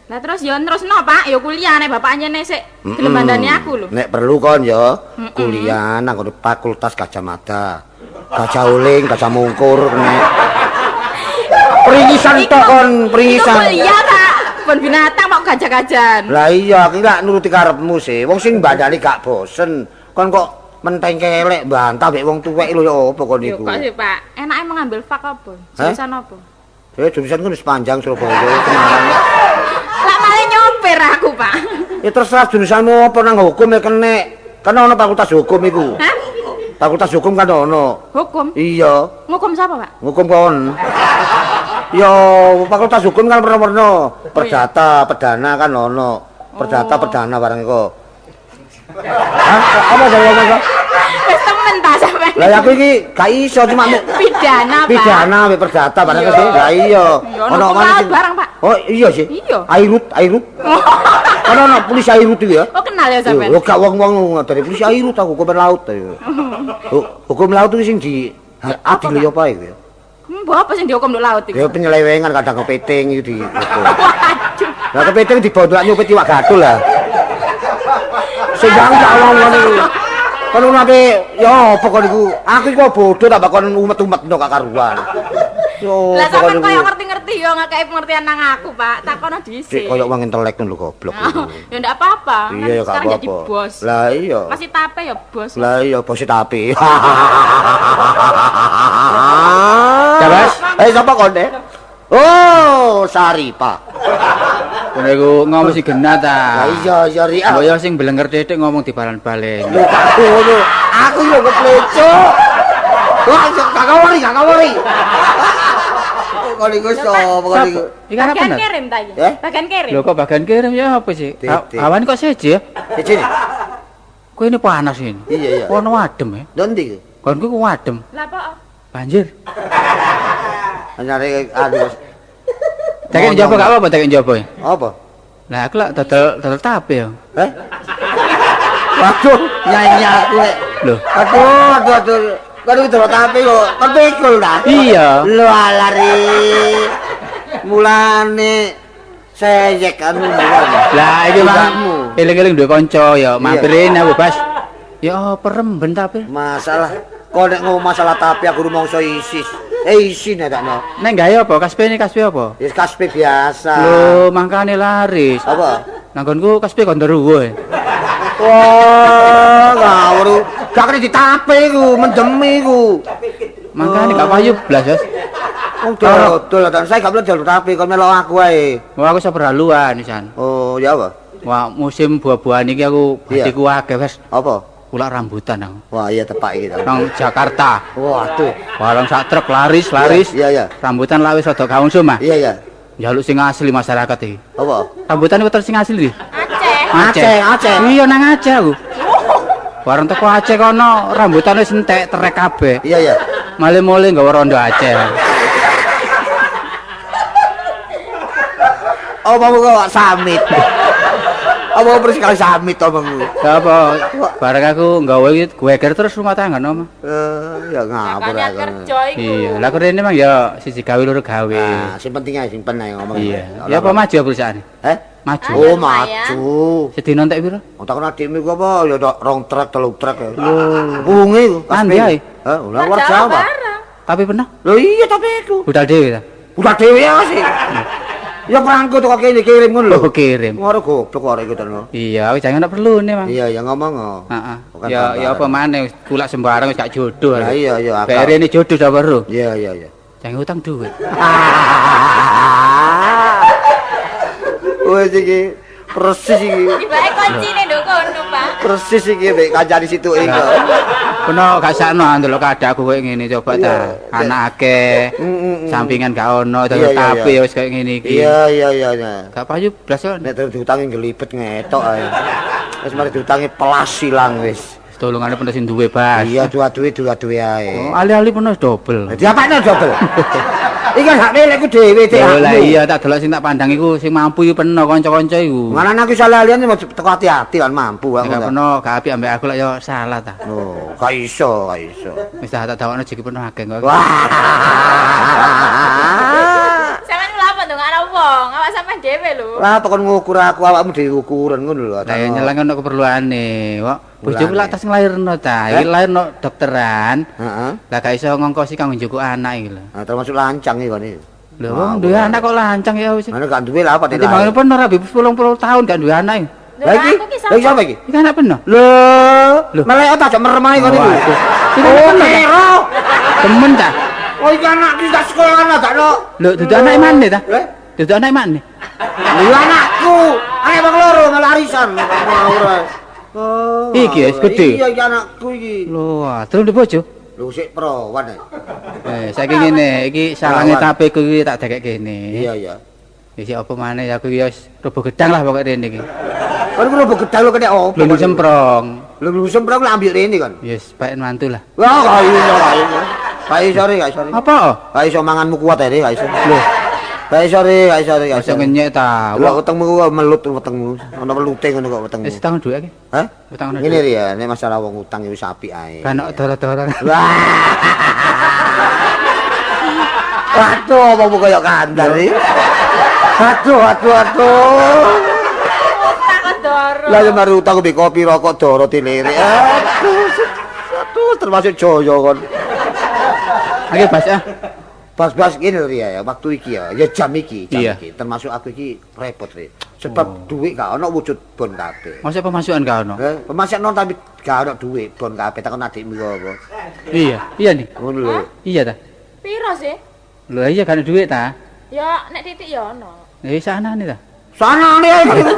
Lah terus ya terusno, Pak, ya kuliah nek bapak anjene sik gelem bandani aku lho. Nek perlu kon ya kuliah nang Fakultas Gajah Mada. Gajah Uling, Gajah Mungkur nek. Peringisan tok kon, peringisan. Kuliah, Pak. Kebun binatang kok gajah-gajahan. Lah iya, iki lak nuruti karepmu sih. Wong sing mbandani gak bosen. Kon kok menteng kelek bantah mek wong tuwek lho ya apa kon iku. Yo kok sih, Pak. Enake mengambil fak apa? Jurusan apa? Jurusan ku wis panjang Surabaya, Semarang. Lah malah nyopir aku, Pak. Ya terserah jurusanmu apa nang hukum ya kenek. Kan ono fakultas hukum iku. Hah? Fakultas hukum kan ono. Hukum? Iya. Ngukum siapa, Pak? Ngukum kon. Yo, fakultas hukum kan werna-werna. Perdata, perdana kan ono. Perdata, perdana barang iku. Hah? Apa jare ngomong? Wis temen ta sampean. Lah aku iki gak iso cuma pidana, Pak. Pidana ambek perdata barang sih. Lah iya. Ono maneh barang, Pak. Oh, iya sih. Iya. Airut, airut. Ono ono polisi airut iku ya. Oh, kenal ya sampean. Lho gak wong-wong dari polisi airut aku hukum laut. Hukum laut itu sing di adil ya apa iku ya? Mbok apa sing dihukum nduk laut iku? Ya penyelewengan kadang kepiting iku di. Waduh. Lah kepiting dibondok nyupit iwak gatul lah. Sing gak ngomong iku. Kon ngono ape ya apa kon iku? Aku iku bodoh tak bakon umet-umetno gak karuan. Yo lah sampean koyo ngerti-ngerti yo ngakei pengertian nang aku, Pak. Takono dhisik. Koyo wong intelek ngono lho goblok iku. Ya ndak apa-apa. Iya ya gak sekarang jadi apa-apa. bos. Lah iya. Masih tape ya bos. Lah iya bos tape. Ya, Bos. Eh sapa kon, Dek? Oh, Saripa. Kono iku ngomong sing genah ta. Lah iya iya Ria. Mbok ya sing blenger titik ngomong dibalan-balen. Lho gak ngono. Aku yo keplecuk. Wah, gak kawari, gak kawari. Kon iku sapa kon iku? Iki apa Bagian Nat? kirim ta iki? Eh? Bagian kirim. Lho kok bagian kirim ya apa sih? Titik. Awan kok seje ya? Siji. Kowe ini panas ini. Iya iya. Kono adem ya. Lho ndi iku? Konku ku adem. Lah apa? Banjir. Nyari anu. Tekek njaba gak apa-apa tekek njaba. Apa? Lah aku lak dodol tape ya. Eh? Waduh, nyanyi aku lek. Lho. Aduh, aduh, aduh. Kon iki dodol tape kok. Kon pikul ta? Iya. Lho alari. Mulane seyek anu mulane. Lah iki Bang. Budakmu. Eling-eling duwe kanca ya mampirin aku, Bas. Ya apa remben tape? Masalah kok nek ngomong masalah tape aku rumangsa isis. Eh isin ya takno. Nek gawe apa? Kaspe ini kaspe apa? Ya kaspe biasa. Lho, mangkane laris. Apa? Nanggonku kaspe gondoruwo. Wah, ngawur. Gak kena ditape iku, mendemi iku. Mangkane gak payu blas, Bos. Wong dodol ta. Saya gak perlu dodol tape, kon melok aku ae. Wah, aku seperhaluan pisan. Oh, ya apa? Wah, musim buah-buahan iki aku Iya. batiku akeh, Bos. Apa? Kulak rambutan aku. Wah, iya tepak iki ta. Nang Jakarta. Waduh. Barang sak truk laris-laris. Iya, iya. Rambutan lawis rada kaungsum, ah. Iya, iya. Njaluk sing asli masyarakat iki. Apa? Rambutan iku terus sing asli. Aceh. Aceh, Aceh. Iya nang Aceh aku. Bareng teko Aceh kono rambutan wis entek terek kabeh. Iya, iya. Male-male nggawa rondo Aceh. Apa kok samit? Apa persis kali samit omongmu. Apa bareng aku nggawe iki geger terus rumah tangga no. Ya ngapur aku. Iya, lah rene mang ya siji gawe loro gawe. Ah, sing penting ae simpen ae ngomong. Iya. Ya apa maju perusahaane? Eh? Maju. Oh, maju. Sedina entek piro? Wong takon adikmu iku apa ya rong trek, 3 trek. Lho, wunge iku. Nanti ae. Heh, luar Jawa. Tapi pernah? Lho iya tapi iku. Budal dhewe ta? Budal dhewe ya sih. Ya perangko teko kene kirim ngono lho. Oh, kirim. Ngono goblok arek iku to. Iya, wis jangan perlu ne, Mang. Iya, ya ngomong. Heeh. Ya ya apa maneh wis kulak sembarang wis gak jodoh. Lah iya iya. Berene jodoh ta weruh. Iya iya iya. Jangan utang duit. Wes iki persis iki. Tibake kuncine nduk kono, Pak. Persis iki mek kancane situ iki. Kono gak sakno ndelok keadaanku koyo ngene coba ta. Anak akeh. Sampingan gak ono tapi ya wis koyo ngene iki. Iya iya iya. Gak payu blas kok. Nek terus diutangi ngelipet ngetok ae. Wis mari diutangi pelas ilang wis. Tolongane peno sing duwe, Bas. Iya, dua-duwe ae. Oh, ali-ali peno dobel. Diapakno dobel? Iki kan hak milikku dhewe, Cek. Lah iya, tak delok sing tak pandang iku sing mampu iku peno kanca-kanca iku. Malah aku salah liyan teko ati-ati kan mampu aku. Nek peno gak apik ambek aku lak ya salah ta. Oh, gak iso, gak iso. Wis tak dawakno jeki peno akeh kok. Wah. Sampeyan lha apa ndongakno wong, awak sampean dhewe lho. Lah apa kon ngukur aku awakmu dhewe ukuran ngono lho. Lah nyelang ono keperluane, kok. Bojoku lak tas nglairno ta, iki lairno dokteran. Heeh. Lah gak iso ngongkosi kanggo njuku anak iki lho. Nah, termasuk lancang iki kon iki. Lho, wong duwe anak kok lancang ya wis. Ana gak duwe lah apa dilahirno. Dadi bangun peno rabi 80 tahun gak duwe anak iki. Lah iki, lha iki sapa iki? Iki anak peno. Lho, melek ta aja merem ae kon iki. Oh, kero. Temen ta? Oh, iki anak iki gak sekolah gak no. Lho, dudu anake maneh ta? Dudu anake maneh. Lho anakku, anak wong loro malah arisan. Ora. Oh, iki wis gedhe. Iya iki anakku iki. Lho, durung duwe bojo. Lho sik perawan ae. Saiki ngene, iki salange tapeku iki tak dekek kene. Iya iya. Wis apa maneh aku iki wis robo gedang lah pokoke rene iki. Kon robo gedang lho kene opo? Lho semprong. Lho semprong lho ambil rene kon. Wis bae mantu lah. Wah, gak iso, gak iso. Gak iso re, gak iso. Apa? Gak iso manganmu kuat ae, gak iso. Lho. Gak iso re, gak iso re, gak iso. Iso ngenyek ta. Lho wetengmu kok melut wetengmu. Ana melute ngono kok wetengmu. Wis utang dhuwit iki. Hah? Utang ngene ri ya, nek masalah wong utang wis apik ae. Kan dora-dora. Waduh, apa kaya kandar iki? Aduh, aduh, aduh. Utang kok doro. Lah ya mari utang mbek kopi rokok doro dilirik. Aduh, aduh termasuk joyo kon. Ayo Bas ah. Bas-bas ngene lho ya, waktu iki ya, ya jam iki, jam iki. Termasuk aku iki repot ri. Sebab duit gak ono wujud bon kabeh. Masa pemasukan gak ono? Pemasukan ono tapi gak ono duit bon kabeh takon adikmu apa. Iya, iya nih. Ngono lho. Iya ta? Piro sih? Lho iya gak ono duit ta? Ya nek titik ya ono. Eh sanane ta? Sanane.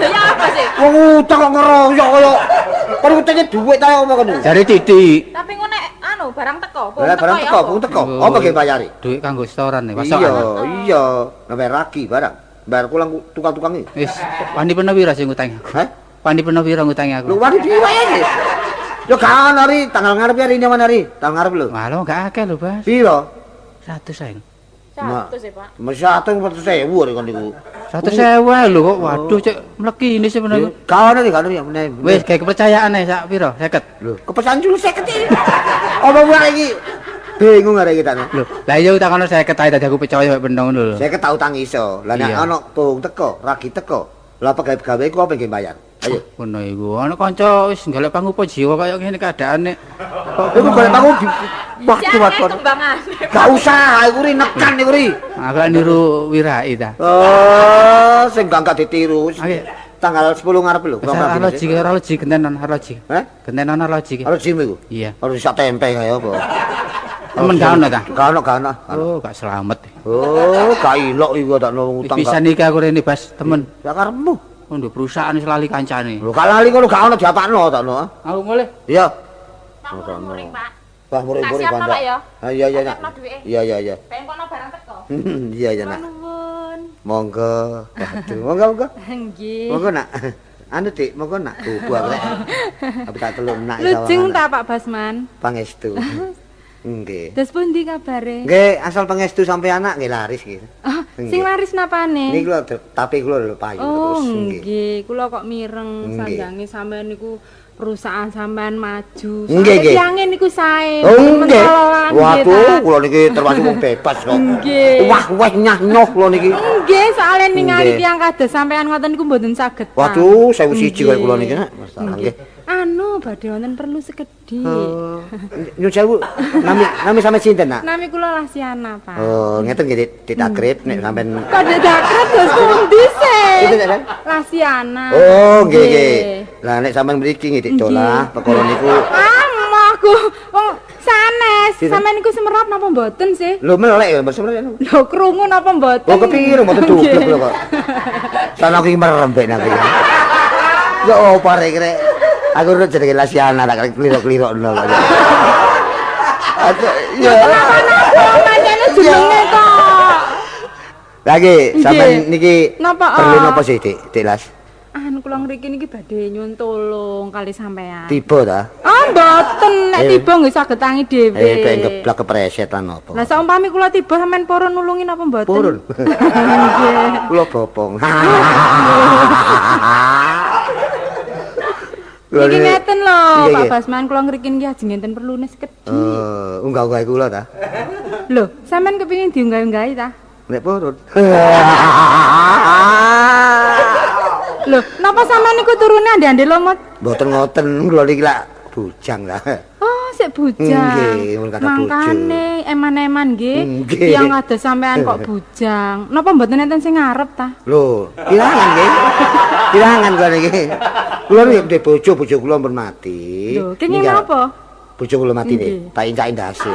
Ya apa sih? Wong utang kok ngeroyok kaya kon utange duit ta apa kono? Jare titik. Tapi ngono nek anu barang teko, barang teko, barang teko. Apa ge bayari? Duit kanggo setoran nih, pasokan. Iya, iya, bayar lagi barang. Bayar kulang tukang-tukang iki. Wis, wani peno pira sing ngutangi aku? Hah? Wani peno pira ngutangi aku? Lho wani dhewe iki. Yo gak ono ri, tanggal ngarep ya rine mana ri? Tanggal ngarep lho. Malah gak akeh lho, Bas. Piro? 100 ae. 100 e, Pak. Mesti 100.000 ri kon niku. 100.000 lho kok. Waduh, cek mleki ini sebenarnya. Gak ono ri, gak ono ya meneh. Wis gawe kepercayaan ae sak piro? 50. Lho, kepercayaan dulu 50 iki. Apa wae iki? Bingung arek iki takno. Lho, lah iya utang ono 50 ae dadi aku percaya mek bendong ngono lho. 50 tak utang iso. Lah nek ono bohong teko, ragi teko. Lah pegawai-pegawai ku apa nggih bayar? Ayo. Ngono iku. Ono kanca wis golek pangupa jiwa kaya ngene keadaane. Kok iku golek pangupa waktu waktu. Gak usah, iku ri nekan iku ri. Aku lak niru Wirai ta. Oh, sing gak ditiru. Tanggal 10 ngarep lho. Arloji, arloji genten arloji. Heh? Genten arloji. Arloji iku? Iya. Arloji sak tempe kaya apa? Temen gak ono ta? Gak ono, gak ono. Oh, gak selamat. Oh, gak ilok iku tak ono utang. Pisan iki aku rene Bas, temen. Ya karepmu. Nduk perusahaan wis lali kancane. Lho, gak lali kono gak ono diapakno tak ono. Aku mulih. Iya. Muring, Pak. Wah, muring-muring bandak. Ah iya iya, Nak. Iya iya iya. Pengen kono barang teko. Iya iya, Nak. Nuwun. Monggo. Waduh, monggo monggo. Nggih. Monggo, Nak. Anu, Dik, monggo nak bubu aku rek. Aku tak teluk nak Lujeng ta Pak Basman? Pangestu. Nggih. Terus pundi kabare? Nggih, asal pangestu sampeyan anak nggih laris nggih. Ah, sing laris napane? Niki lho tape kula lho payu oh, terus nggih. Nggih, kula kok mireng sanjange sampeyan niku perusahaan sampean maju. Nggih, nggih. Tiange niku sae. Oh, nggih. Waduh, kula niki termasuk wong bebas kok. Nggih. Wah, wah nyah nyoh kula niki. Nggih, soalé ningali tiyang kados sampean ngoten niku mboten saged. Waduh, 1001 kaya kula niki nak. Masalah nggih. Anu, badhe wonten perlu sekedhik. Oh. Nyun sewu, nami sampean sinten, Nak? Nami kula Lasiana, Pak. Oh, ngeten nggih ditakrib nek sampean. Kok ditakrib terus pundi sih? Sinten, Lasiana. Oh, nggih nggih. Lah nek sampean mriki nggih didolah perkara niku. Ah, aku wong sanes. Sampean niku semerap napa mboten sih? Lho melek ya, semerap. Lho krungu napa mboten? Oh, kepiro mboten dublek lho kok. Sana aku iki merem ben aku. Ya opo rek rek. Aku udah jenenge Lasiana tak klirok-klirokno kok. Ya napa-napa pancene jenenge kok. Lagi sampean niki perlu napa sih, Dik? Dik Las? Anu kula ngriki niki badhe nyuwun tulung kali sampean. Tiba ta? Oh, mboten. Nek tiba nggih saged tangi dhewe. Ben geblak kepreset lan apa. Lah saumpami kula tiba sampean purun nulungi napa mboten? Purun. Nggih. Kula bopong. Niki ngeten lho, Pak Basman kula ngriki niki ajeng enten perlune sekedhik. Oh, unggah-unggahi kula ta? Lho, sampean kepengin diunggah-unggahi ta? Nek purun. Lho, napa sampean niku turune ande-ande lomot? Mboten ngoten, kula niki lak bujang lah. Oh, sik bujang. Nggih, mun kathah bojo. Mangkane eman-eman nggih. Tiyang kados sampean kok bujang. Napa mboten enten sing ngarep ta? Lho, kirangan nggih. Kirangan kula niki. Kula niki ndek bojo, bojo kula pun mati. Lho, kenging napa? Bojo kula mati nggih, tak incak-indase.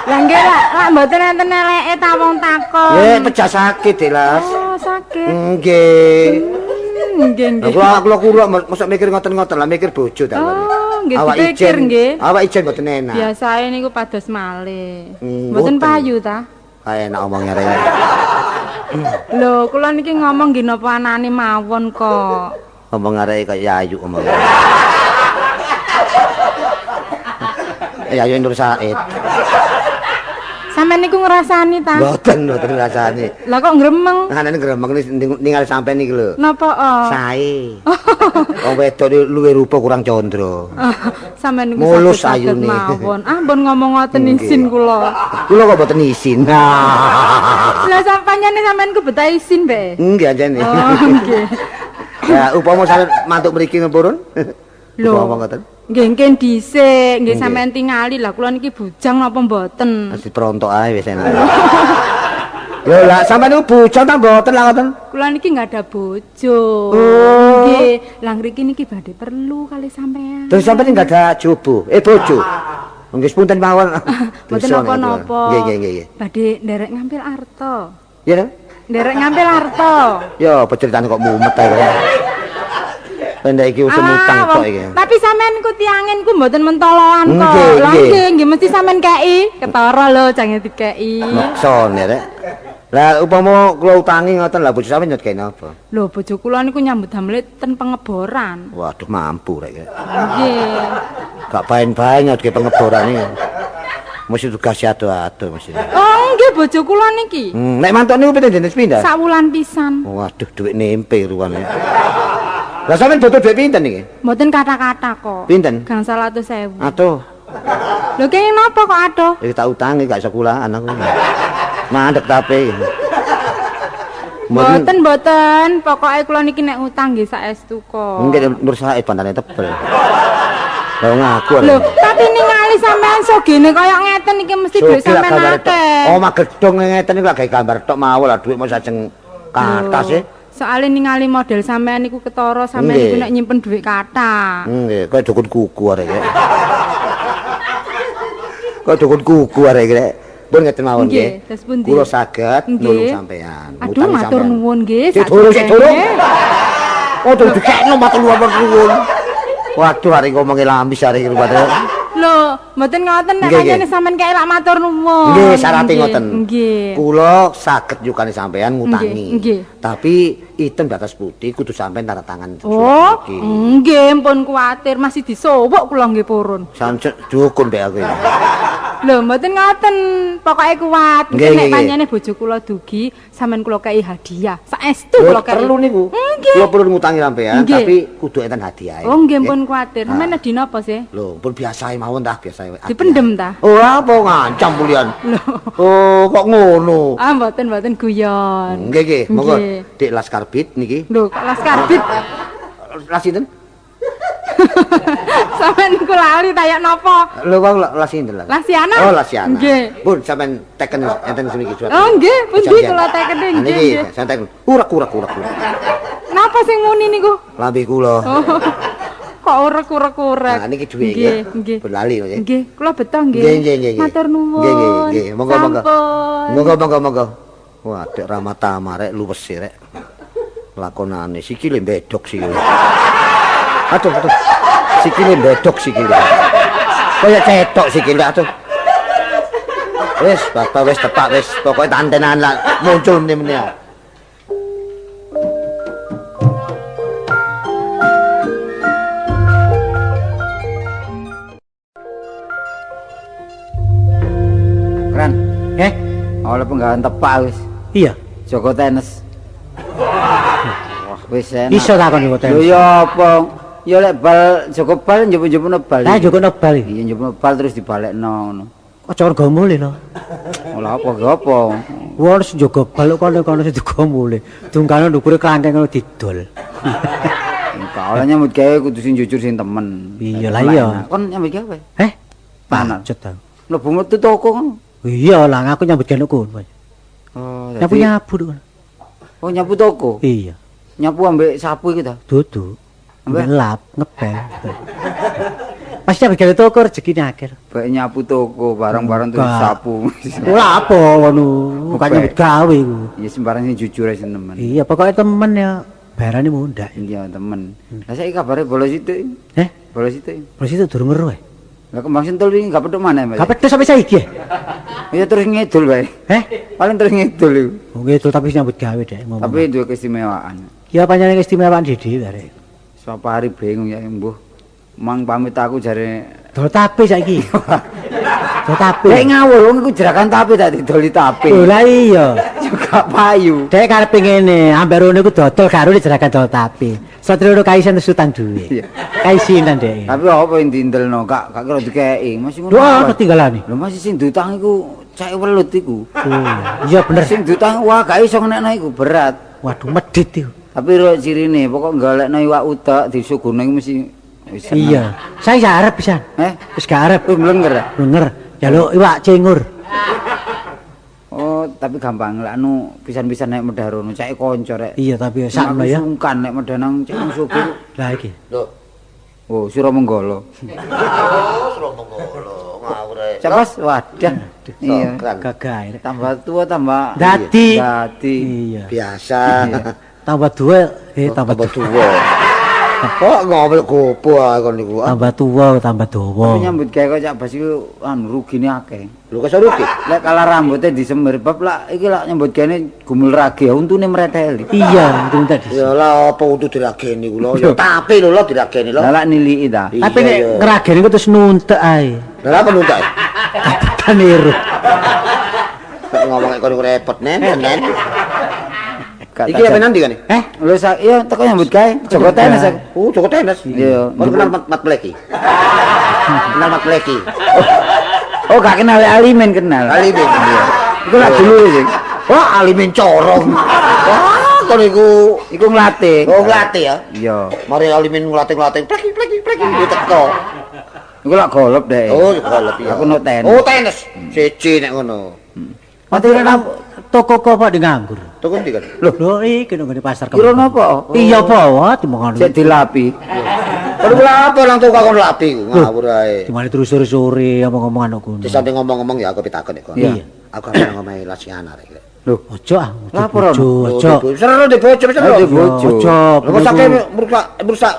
Lah nggih lak mboten enten eleke ta wong takon. Nggih, pejah sakit, Dik Las. Oh, sakit. Nggih. Nggih, nggih. Kula kula mosok mikir ngoten-ngoten lah mikir bojo ta. Oh, nggih dipikir nggih. Awak ijen mboten enak. Biasae niku pados malih. Mboten payu ta? Kae enak omongnya rek. Lho, kula niki ngomong nggih napa anane mawon kok. Ngomong arek kaya Yayu omong. Yayu Nur Said. Sampeyan niku ngrasani ta? Mboten, mboten ngrasani. Lah kok ngremeng? Anane ngremeng ningali sampean niki lho. Napa? Sae. Wong wedok iki luwih rupa kurang condro. Sampeyan niku mulus ayune mawon. Ah, mbon ngomong ngoten isin kula. Kula kok mboten isin. Lah sampanyane sampean kebetah isin, Mbak. Nggih anjene. Oh, nggih. Ya upama sampeyan mantuk mriki ngepurun? Lho. Upama ngoten. Nggih nggih dhisik, nggih sampean tingali lah kula niki bujang napa mboten. Wis diprontok ae wis enak. Lho lah sampean niku bujang ta mboten lah ngoten? Kula niki nggak ada bojo. Oh. Nggih, lah ngriki niki badhe perlu kali sampean. Terus sampean nggak ada jobo, bojo. Nggih sepunten mawon. Mboten napa-napa. Nggih nggih nggih. Badhe nderek ngampil arta. Ya ta? Nderek ngampil arta. Ya apa ceritane kok mumet ae. Pendek iki usum utang tok iki. Tapi sampean ku tiangen ku mboten mentoloan kok. Lah nggih, nggih mesti sampean kei. Ketara lho jange dikei. Maksone rek. Lah upama kula utangi ngoten lah bojo sampean nyot kei napa? Lho bojo kula niku nyambut damel ten pengeboran. Waduh mampu rek. Nggih. Gak baen-baen nyot ke pengeboran iki. Mesti tugas ado-ado mesti. Oh nggih bojo kula niki. Nek mantuk niku pinten dinten sepindah? Sak wulan pisan. Waduh dhuwit nempe ruwane. Lah sampean butuh dhuwit pinten niki? Mboten kata-kata kok. Pinten? Gangsal 100.000. Aduh. Lho kenging napa kok aduh? Iki tak utangi gak iso kulaan aku. Mandek tape. Mboten mboten, pokoke kula niki nek utang nggih saestu kok. Nggih Nur Said bandane tebel. Lho ngaku. Lho, tapi ningali sampean sogene kaya ngeten iki mesti dhuwit sampean akeh. Omah gedhong ngeten iki lak gawe gambar tok mawon lah dhuwit mos ajeng kathah sih. Soale ningali model sampean niku ketara sampean niku nek nyimpen dhuwit kathah. Nggih, kaya dukun kuku arek iki. Kaya dukun kuku arek iki. Pun ngeten mawon nggih. Kula saged nulung sampean. Aduh matur nuwun nggih. Sik durung, sik durung. Oh, durung dikekno matur nuwun. Waduh arek ngomonge lamis arek iki rupane. Lho, mboten ngoten nek pancene sampean kaya lak matur nuwun. Nggih, syarate ngoten. Nggih. Kula saged nyukani sampean ngutangi. Nggih. Tapi item batas putih kudu sampean tanda tangan. Oh, nggih, pun kuwatir masih disowok kula nggih purun. Sancek dukun mbek aku iki. Lho mboten ngoten, pokoke kuat. Nek pancene bojo kula dugi, sampean kula kei hadiah. Saestu kula kei. Perlu niku. Kula perlu ngutangi sampean, tapi kudu enten hadiahe. Oh nggih pun kuwatir. Sampeyan nedhi napa sih? Lho, pun biasae mawon tah, biasae. Dipendem ta? Oh, apa ngancam pulian. Oh, kok ngono? Ah, mboten guyon. Nggih, nggih. Monggo Dik Laskar Bit niki. Lho, kok Laskar Bit? Las sinten? Sampeyan niku lali ta ya napa? Lho kok las sinten lho? Lasiana. Oh, Lasiana. Nggih. Pun sampeyan teken enten semiki surat. Oh, nggih, pundi kula tekene nggih. Niki sampeyan teken. Urek-urek. Napa sing muni niku? Lambe kula. Kok urek-urek-urek. Nah niki dhuwit nggih. Pun lali nggih. Nggih, kula beto nggih. Nggih. Matur nuwun. Nggih. Monggo. Monggo. Wah, Dek Ramatama rek luwes rek. Lakonane sikile mbedok sikile. Aduh. Sikile mbedok sikile. Kaya cetok sikile aduh. Wis, bapak wis tepak wis, pokoke tantenan lah muncul meneh-meneh. Keren. Oleh penggawean tepak wis. Iya. Joko tenis. Wah, wis enak. Iso takon Joko tenis. Lho ya apa? Ya lek bal Joko bal njupuk-njupukno bal. Lah njupukno bal. Iya njupukno bal terus dibalekno ngono. Aja rego mule lho. Lah apa ge apa? Wong wis njogo bal kok kono sing digo mule. Dungkane ndukure klangkeng ngono didol. Enggak oleh nyambut gawe kudu sing jujur sing temen. Iya lah iya. Kon nyambut gawe. Heh? Pancet ta. Mlebu metu toko ngono. Iya lah aku nyambut gawe kono. Oh, nyapu-nyapu kono. Oh, nyapu toko. Iya. Nyapu ambek sapu iku ta? Dudu. Ambek lap, ngepel. Pasti ambek gawe toko rezekine akeh. Bae nyapu toko barang-barang terus sapu. Ora apa ngono, bukan nyambut gawe iku. Ya sembarang sing jujur ae temen. Iya, pokoknya temen ya bayarane mundak. Iya, temen. Lah saiki kabare bolos sithik. Heh? Bolos sithik. Bolos sithik durung weruh. Lah kembang sentul wingi gak petuk maneh, Mas. Gak petuk sampe saiki. Ya terus ngidul wae. Heh? Paling terus ngidul iku. Oh, ngidul tapi nyambut gawe dek ngomong. Tapi duwe keistimewaan. Ya pancen keistimewaan dhewe arek. Sapa hari bingung ya mbuh. Mang pamit aku jare dol tape saiki. Dol tape. Dek ngawur wong iku jerakan tape tak didoli tape. Lho lah iya. Juga payu. Dek karepe ngene, ambek rono iku dodol karo jerakan dol tape. Satrio kaisen terus utang duwe. Kaisinan dek. Tapi apa yang diindelno gak kira dikeki. Masih ngono. Wah, ketinggalane. Lho masih sing diutang iku cake welut iku. Oh, iya bener. Sing diutang wah gak iso ngenekno iku berat. Waduh medhit iku. Tapi ro cirine pokok golekno iwak utek disuguhno iku mesti wis. Iya. Saya gak arep pisan. Eh, wis gak arep. Wis mlenger. Mlenger. Jaluk iwak cingur. Oh, tapi gampang lek anu pisan-pisan nek medhah rono cake kanca rek. Iya, tapi sakno ya. Sungkan nek medhah nang cek wong sugih. Lah iki. Lho. Oh, Suramenggala. Oh, Suramenggala. Ngawur ae. Cepas wadah. Iya, gagah rek. Tambah tua tambah dadi. Dadi. Iya. Biasa. Tambah tua, tambah tua. Kok ngomel gopo ae kon niku. Tambah tua, tambah dawa. Tapi nyambut gawe kok Cak Bas iku anu rugine akeh. Lho kok iso rugi? Lek kalah rambutnya disemir bab lak iki lak nyambut gawe gumul rage untune mreteli. Iya, untune tadi. Ya lah apa untu dirageni kula? Ya tape lho lho dirageni lho. Lah lak niliki ta. Tapi nek ngrageni ku terus nuntek ae. Lah apa nuntek? Kapetan niru. Kok ngomong kok repot nen nen. Iki apa nanti kan? Eh, lho iya teko nyambut gawe. Joko tenis aku. Oh, Joko tenis. Iya. Kon kenal Mat Bleki. Kenal Mat Bleki. Oh, gak kenal Alimin kenal. Alimin. Iya. Iku lak dulu sih. Wah, Alimin corong. Wah, kon iku iku nglatih. Oh, nglatih ya? Iya. Mari Alimin nglatih-nglatih. Pleki pleki pleki teko. Iku lak golep dek. Oh, golep iya. Aku no tenis. Oh, tenis. Siji nek ngono. Mati toko kok apa nganggur? Toko ndi kan? Lho, iki nang pasar kembar. Kira napa? Iya apa timbangan. Sik dilapi. Perlu apa nang toko kon lapi ku ngawur ae. Dimane terus sore-sore omong-omongan kok ngono. Disante ngomong-ngomong ya aku pitakon kok. Iya. Aku arep nang omahe Lasiana rek. Lho, ojo ah, lapor ojo. Seru di bojo, seru. Di bojo. Ojo. Lho kok sake merusak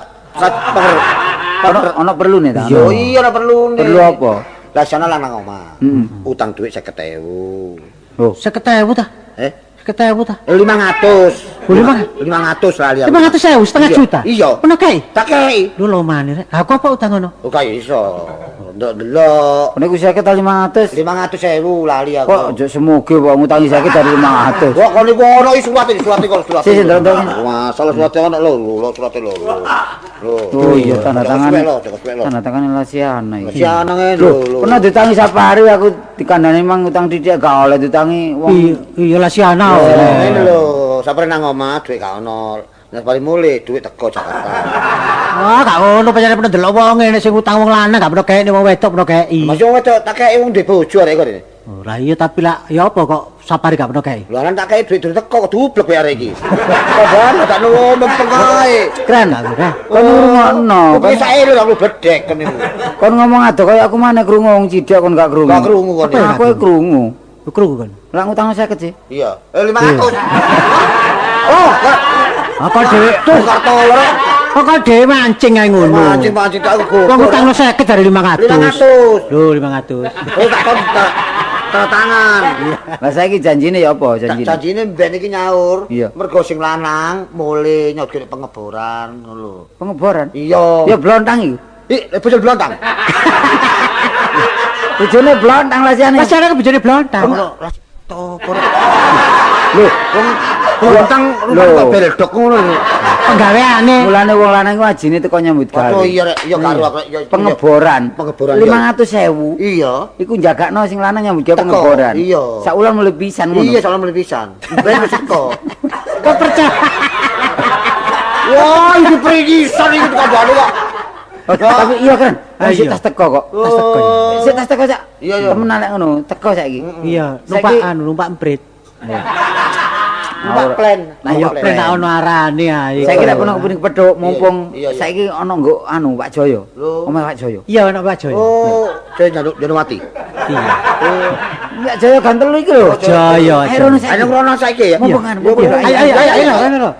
ono perlu nih ta? Yo iya ono perlu nih. Perlu apa? Lasiana lanang omah. Utang dhuwit 50.000. Oh, 50.000 ta? Eh, 50.000 ta? 500. 500 lali aku. 500.000 setengah juta. Iya. Ono kae? Tak kei. Lho lomane rek. Lah kok apa utang ngono? Oh gak iso. Ndelok-ndelok. Niku 50 ta 500? 500.000 lali aku. Kok ojo semoge kok ngutangi 50 dari 500. Kok kon niku ono iki surat iki, surat iki kok surat. Sik ndelok. Wah, salah surat ono lho, lho surat lho. Lho. Oh iya tanda tangan. Tanda tangan Lasiana iki. Lasiana ngene lho. Pernah diutangi Sapari aku dikandani mang utang titik gak oleh diutangi wong. Iya Lasiana. Ngene lho, Sapari nang omah dhuwit gak ono. Nek bali mulih dhuwit teko Jakarta. Wah, gak ngono pancen pernah delok wong ngene sing utang wong lanang gak pernah kekne wong wedok pernah keki. Masih wong wedok tak keki wong duwe bojo arek kok. Oh, lah iya tapi lah ya apa kok Sapari gak pernah keki? Lah lan tak keki dhuwit durung teko kok dublek kowe arek iki. Kok tak nuwun mempeng ae. Keren aku, Kak. Kon ngrungokno. Kok sae lho aku bledek kon niku. Kon ngomong ado kaya aku maneh krungu wong cidhek kon gak krungu. Gak krungu kon. Aku krungu. Krungu kon. Lah ngutang 50 sih. Iya. 500. Oh, apa dhewe tuh kartol. Kok dhewe mancing ae ngono. Mancing-mancing tak aku. Wong utang 50 dari 500. 500. Lho 500. Oh tak kon tanda tangan. Lah saiki janjine ya apa janjine? Janjine mben iki nyaur. Mergo sing lanang mule nyogene pengeboran ngono lho. Pengeboran? Iya. Ya blontang iku. Ih, bojone blontang. Bojone blontang Lasiane. Lasiane bojone blontang. Lho, wong blontang rupane kok beldok ngono lho. Penggaweane. Mulane wong lanang iku ajine teko nyambut gawe. Oh iya rek, iya karo aku rek. Pengeboran. Pengeboran. 500.000. Iya. Iku njagakno sing lanang nyambut gawe pengeboran. Iya. Saulan mulih pisan ngono. Iya, saulan mulih pisan. Ben wis teko. Kok percaya? Wah, iki pringisan iki dikandani kok. Tapi iya kan, sik tas teko kok. Tas teko. Sik tas teko sak. Iya, iya. Temenan lek ngono, teko saiki. Iya, numpak anu, numpak emprit. Numpak plen. Lah iya plen tak ono arane ae. Saiki lek ono kepingin kepethuk mumpung saiki ono nggo anu Pak Jaya. Omahe Pak Jaya. Iya ono Pak Jaya. Oh, Jaya Janowati. Iya. Pak Jaya ganteng iki lho. Jaya. Ayo rono saiki ya. Mumpung anu. Ayo ayo ayo ayo.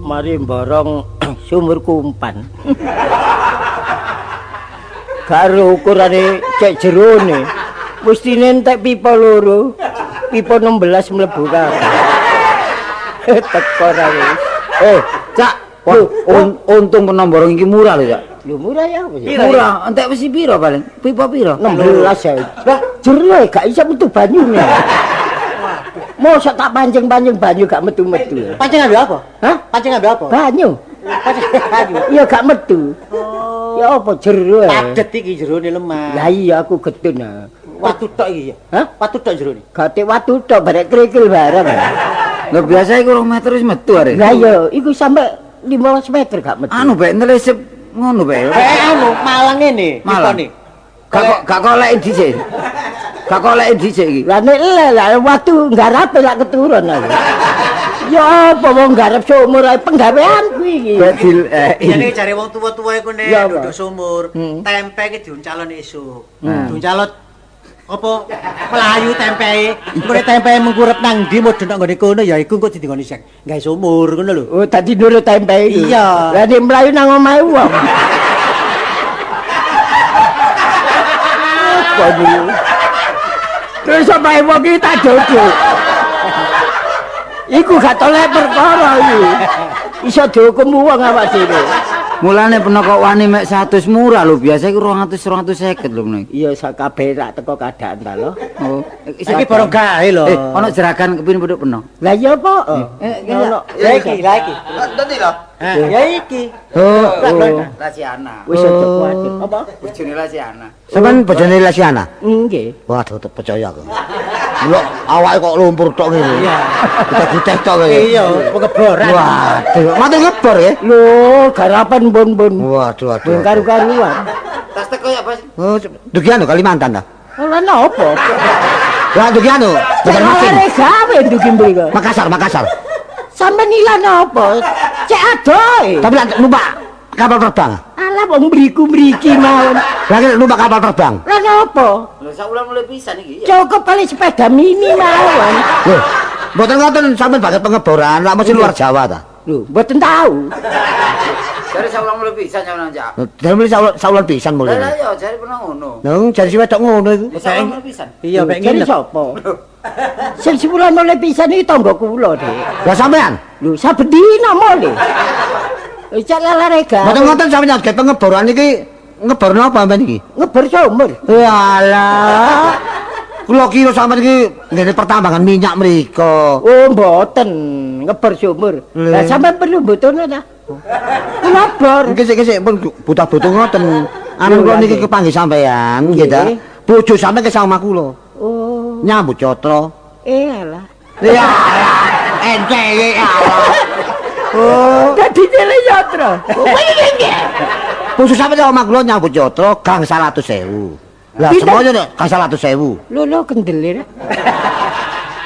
Mari mborong sumur kumpan. Karo ukurane cek jerone. Mestine entek pipa loro. Pipa 16 mlebu kabeh. Teko ra wis. Eh, Cak, untung peno mborong iki murah lho, Cak. Lho murah ya apa sih? Murah, entek wis piro paling? Pipa piro? 16 ya. Lah jero gak iso metu banyune. Mosok tak pancing-pancing banyu gak metu-metu. Pancing ambil apa? Hah? Pancing ambil apa? Banyu. Pancing banyu. Iya gak metu. Oh. Ya apa jero. Padet iki jerone lemah. Lah iya aku getun. Watu tok iki ya. Hah? Watu tok jerone. Gate watu tok barek krikil bareng. Lah biasa iku 2 meter wis metu arek. Lah iya, iku sampe 15 meter gak metu. Anu bae nelesep ngono bae. Eh anu Malang ngene, Malang. Gak kok lek dhisik. Gak kok lek dhisik iki. Lah nek lek watu nggarape lak keturun aku. Ya apa wong nggarap sumur ae penggaweanku iki. Bedil Jane jare wong tuwa-tuwa iku nek duduk sumur, tempe iki diuncalon esuk. Diuncalon apa melayu tempehe. Engko nek tempehe mengkurep nang ndi mudhun nang nggone kono ya iku engko didingoni sing gawe sumur ngono lho. Oh, dadi nurut tempe iki. Iya. Lah nek mlayu nang omahe wong. Terus omahe wong iki tak dodok. Iku gak tolek perkara iki. Iso dihukum wong awak dhewe. Mulane peno kok wani mek 100 murah lho, biasa iku 200 250 lho meneh. Iya sak kabeh rak teko keadaan ta lho. Oh, iki borong gawe lho. Eh, ono jeragan kepin pethuk peno. Lah iya apa? Ono. Ya iki, lah iki. Nanti lho. Ya iki. Oh, Lasiana. Wis aja kuwatir. Apa? Bojone Lasiana. Sampeyan bojone Lasiana? Nggih. Waduh, percaya aku. Lho, awake kok lumpur tok ngene. Iya. Kita tok ngene. Iya, pengeboran. Waduh, mati ngebor ya? Lho, garapan pun-pun. Waduh, waduh. Karu-karuan. Tas teko ya, Bos. Oh, dugian lho Kalimantan ta? Ora napa? Lah ndugi anu, Banjarmasin. Gawe ndugi mriko. Makassar, Makassar. Sampeyan ilang napa? Cek adoh. Tapi lak numpak kapal terbang. Alah wong mriku mriki mawon. Lah numpak kapal terbang. Lah napa? Lho sak wulan mulai pisan iki. Cukup kali sepeda mini mawon. Lho, mboten ngoten sampeyan baget pengeboran, lak mesti luar Jawa ta? Lho, mboten tahu. Jare sak wulan mulai pisan sampeyan, Cak. Jare mulai sak wulan pisan mulai. Lah iya, jare pernah ngono. Nang jare si wedok ngono iku. Sak wulan mulai pisan. Iya, mek Jare ngene. sapa? Sing sebulan mulai pisan iki tangga kula, Dik. Lah sampean? Lho, saben dina mulih. Cek lalare gawe. Mboten ngoten sampeyan gawe pengeboran iki ngebor napa sampean iki? Ngebor sumur. Walah. Kula kira sampean iki ngene pertambangan minyak mriko. Oh, mboten, ngebor sumur. Lah sampean perlu mboten ta? Kula bor. Nggih sik pun buta-butuh ngoten. Anu kula niki kepanggih sampean nggih ta. Bojo sampean ke omah kula. Oh. Nyambut catra. Alah. Ya. Ente iki alah. Oh. Dadi cilik yatra. Bojo sampean omah kula nyambut catra gang 100.000. Lah semoyo nek gang 100.000. Lho lho kendele.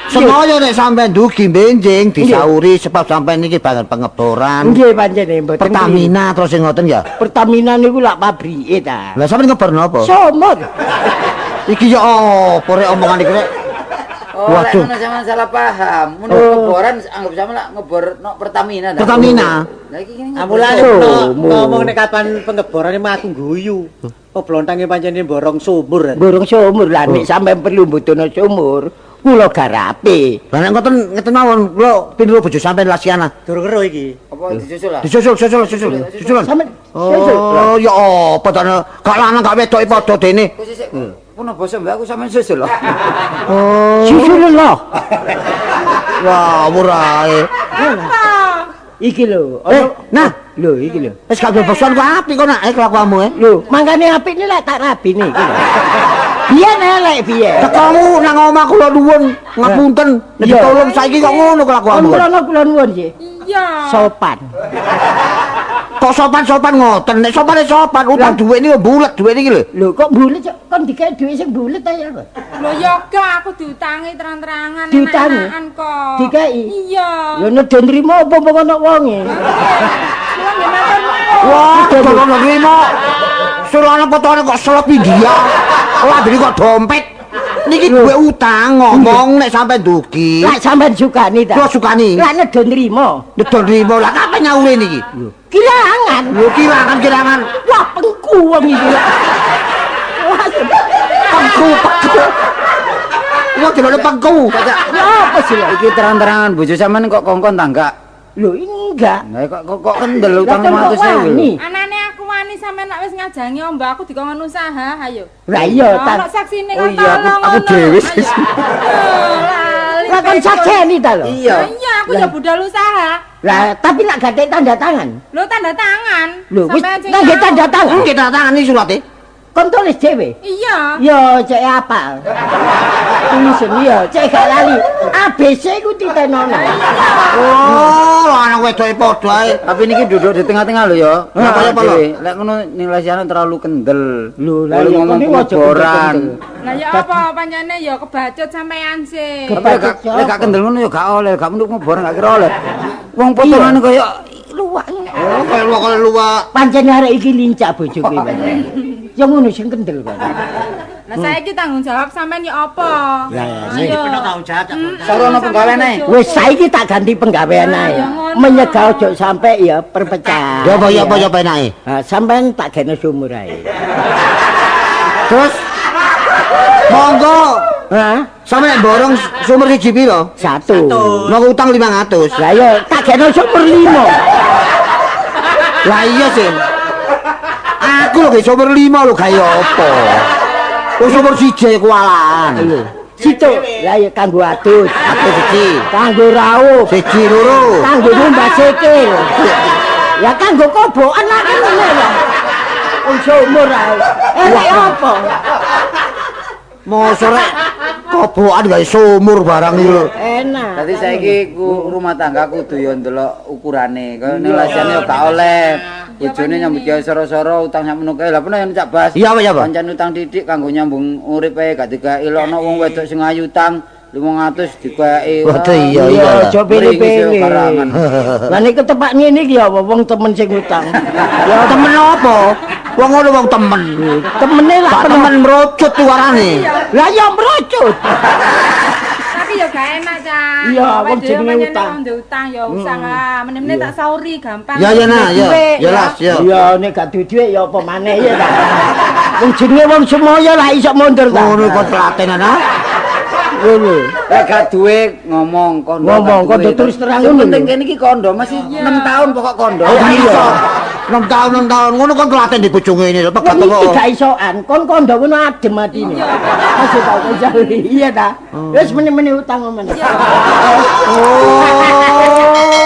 Semoyo nek sampean dugi benjing disauri sebab sampean niki banget pengeboran. Nggih pancene mboten. Pertamina terus sing ngoten ya. Pertamina niku lak pabrike ta. Lah sampean ngebor napa? Sumur. Iki ya apa rek omongan iki rek? Oh, Waduh. lek ngono sampean salah paham. Mun ngeboran anggap sampean lak ngebor nok Pertamina ta. Pertamina. Lah iki ngene. Amulane ngomong nek kapan pengeborane mah aku guyu. Kok blontange pancene borong sumur. Borong sumur lah nek sampean perlu mbutuhno sumur, kula garape. Lah nek ngoten ngeten mawon kula pinru bojo sampean Lasiana. Durung kero iki. Apa disusul lah? Disusul susul susul. Susulan. Sampean susul. Oh, ya apa ta gak lanang gak wedok padha dene. Kok sik puno basa mbak aku sampean susul lho. Oh. Susul lho. Wah, ora ae. Iki lho, nah, lho iki lho. Wis gak bosan kok apik kok nak kelakuanmu e. Lho, mangkane apik ni lek tak rabi niki lho. Biyen elek biyen. Tekamu nang omah kula nuwun ngapunten, nek ditolong saiki kok ngono kelakuanmu. Kula kula nuwun nggih. Iya. Sopan. Kok sopan-sopan ngoten? Nek sopane sopan, utang dhuwit niku bulet dhuwit niki lho. Lho kok bulet kon dikek dhuwit sing bulet ta ya kok. Lho ya gak aku diutangi terang-terangan enak-enakan kok. Dikeki? Iya. Lho nedhe nrimo apa ana wonge? Kula nggih matur nuwun. Wah, dono nrimo. Sulane potone kok selop India. Lambene kok dompet. Niki duwe utang ngomong nek sampean dugi. Lak sampean sukani ta? Kula sukani. Lak nedhe nrimo. Nedhe nrimo. Lah kapan nyaure niki? Kirangan. Lho kirangan-kirangan. Wah, pengku wong iki. Wah, pengku pengku. Wong jenenge pengku. Ya apa sih lho iki terang-terangan bojo sampean kok kongkon ta enggak? Lho enggak. Lah kok kendel utang 500.000. Anane aku wani sampean lak wis ngajangi ombo aku dikongkon usaha, ayo. Lah iya ta. Ono saksine kok tolong. Aku dhewe. Lah kon sakseni ta lho. Iya. Iya, aku ya budal usaha. Lah tapi lak gak tanda tangan. Lho tanda tangan. Lho wis nggih tanda tangan. Nggih tanda tangan iki surate. Kon tulis dhewe? Iya. Ya cek apa? Tulisan iya, cek gak lali. ABC ku titenono. Oh, lanang wedoke padha ae. Tapi niki duduk di tengah-tengah lho ya. Lah apa lho? Lek ngono ning Lasiana terlalu kendel. Lho, lah ngomong ngeboran. Lah ya apa pancene ya kebacut sampean sih. Kebacut. Lek gak kendel ngono ya gak oleh, gak menuk ngeboran gak kira oleh. Wong potongane kaya luwak. Oh, kaya luwak kaya luwak. Pancen arek iki lincah bojoku pancen. Ya ngono sing kendel kok. Lah saiki tanggung jawab sampean ya apa? Lah saiki penuh tanggung jawab tak. Sarono penggawean ae. Wis saiki tak ganti penggawean ae. Menyegah ojo sampe ya perpecahan. Ya apa ya apa ya penake? Ha sampean tak gene sumur ae. Terus monggo. Hah? Sampeyan borong sumur siji piro? 1. Monggo utang 500. Lah ya tak gene sumur 5. Lah iya sih. Aku lho sumur 5 lho gawe apa? Wong sumur siji kuwalan. Lho, situ. Lah ya kanggo adus, adus siji. Kanggo raup, siji loro. Kanggo ngumbah sikil. Ya kanggo kobokan lah ngene lho. Wong sumur ae. Elek apa? Mosok rek kobokan gawe sumur barang iki lho. enak. Dadi saiki ku rumah tangga kudu yo ndelok ukurane. Kaya ning lasiane yo gak oleh. Bojone nyambut gawe soro-soro utang sakmono kae. Lah peno yen Cak Bas. Iya, apa, iya, apa? Pancen utang titik kanggo nyambung urip ae gak digawe ilokno wong wedok sing ayu utang 500 digawe. Waduh, iya, iya. Aja pilih-pilih. Karangan. Lah nek ketepak ngene iki ya apa wong temen sing utang. Ya temen apa? Wong ngono wong temen. Temene lah Gak temen merucut warane. Lah ya merucut. Tapi ya gak enak, Cak. Iya, Awake wong dhewe jenenge pancen utang. wong duwe utang ya usah lah. Meneh-meneh tak sauri gampang. Ya ya nah, ya. Duwe, Ya las, ya. Iya, nek gak duwe dhuwit ya apa maneh ya ta. Wong jenenge wong semoyo lah iso mundur ta. Ngono kok telatenan ah. Ngono. Lek gak duwe ngomong kondo. Ngomong, gak duwe. kondo terus terang Sing ngono penting lho. kene iki kondo masih 6 tahun pokok kondo. Oh iya. 6 tahun 6 tahun ngono kon telaten di bojo ngene lho pegat Wong iki kok. gak isoan, kon kondo ngono adem atine. Masuk tau kok jali. Iya ta. Wis meneh-meneh utang meneh. Oh.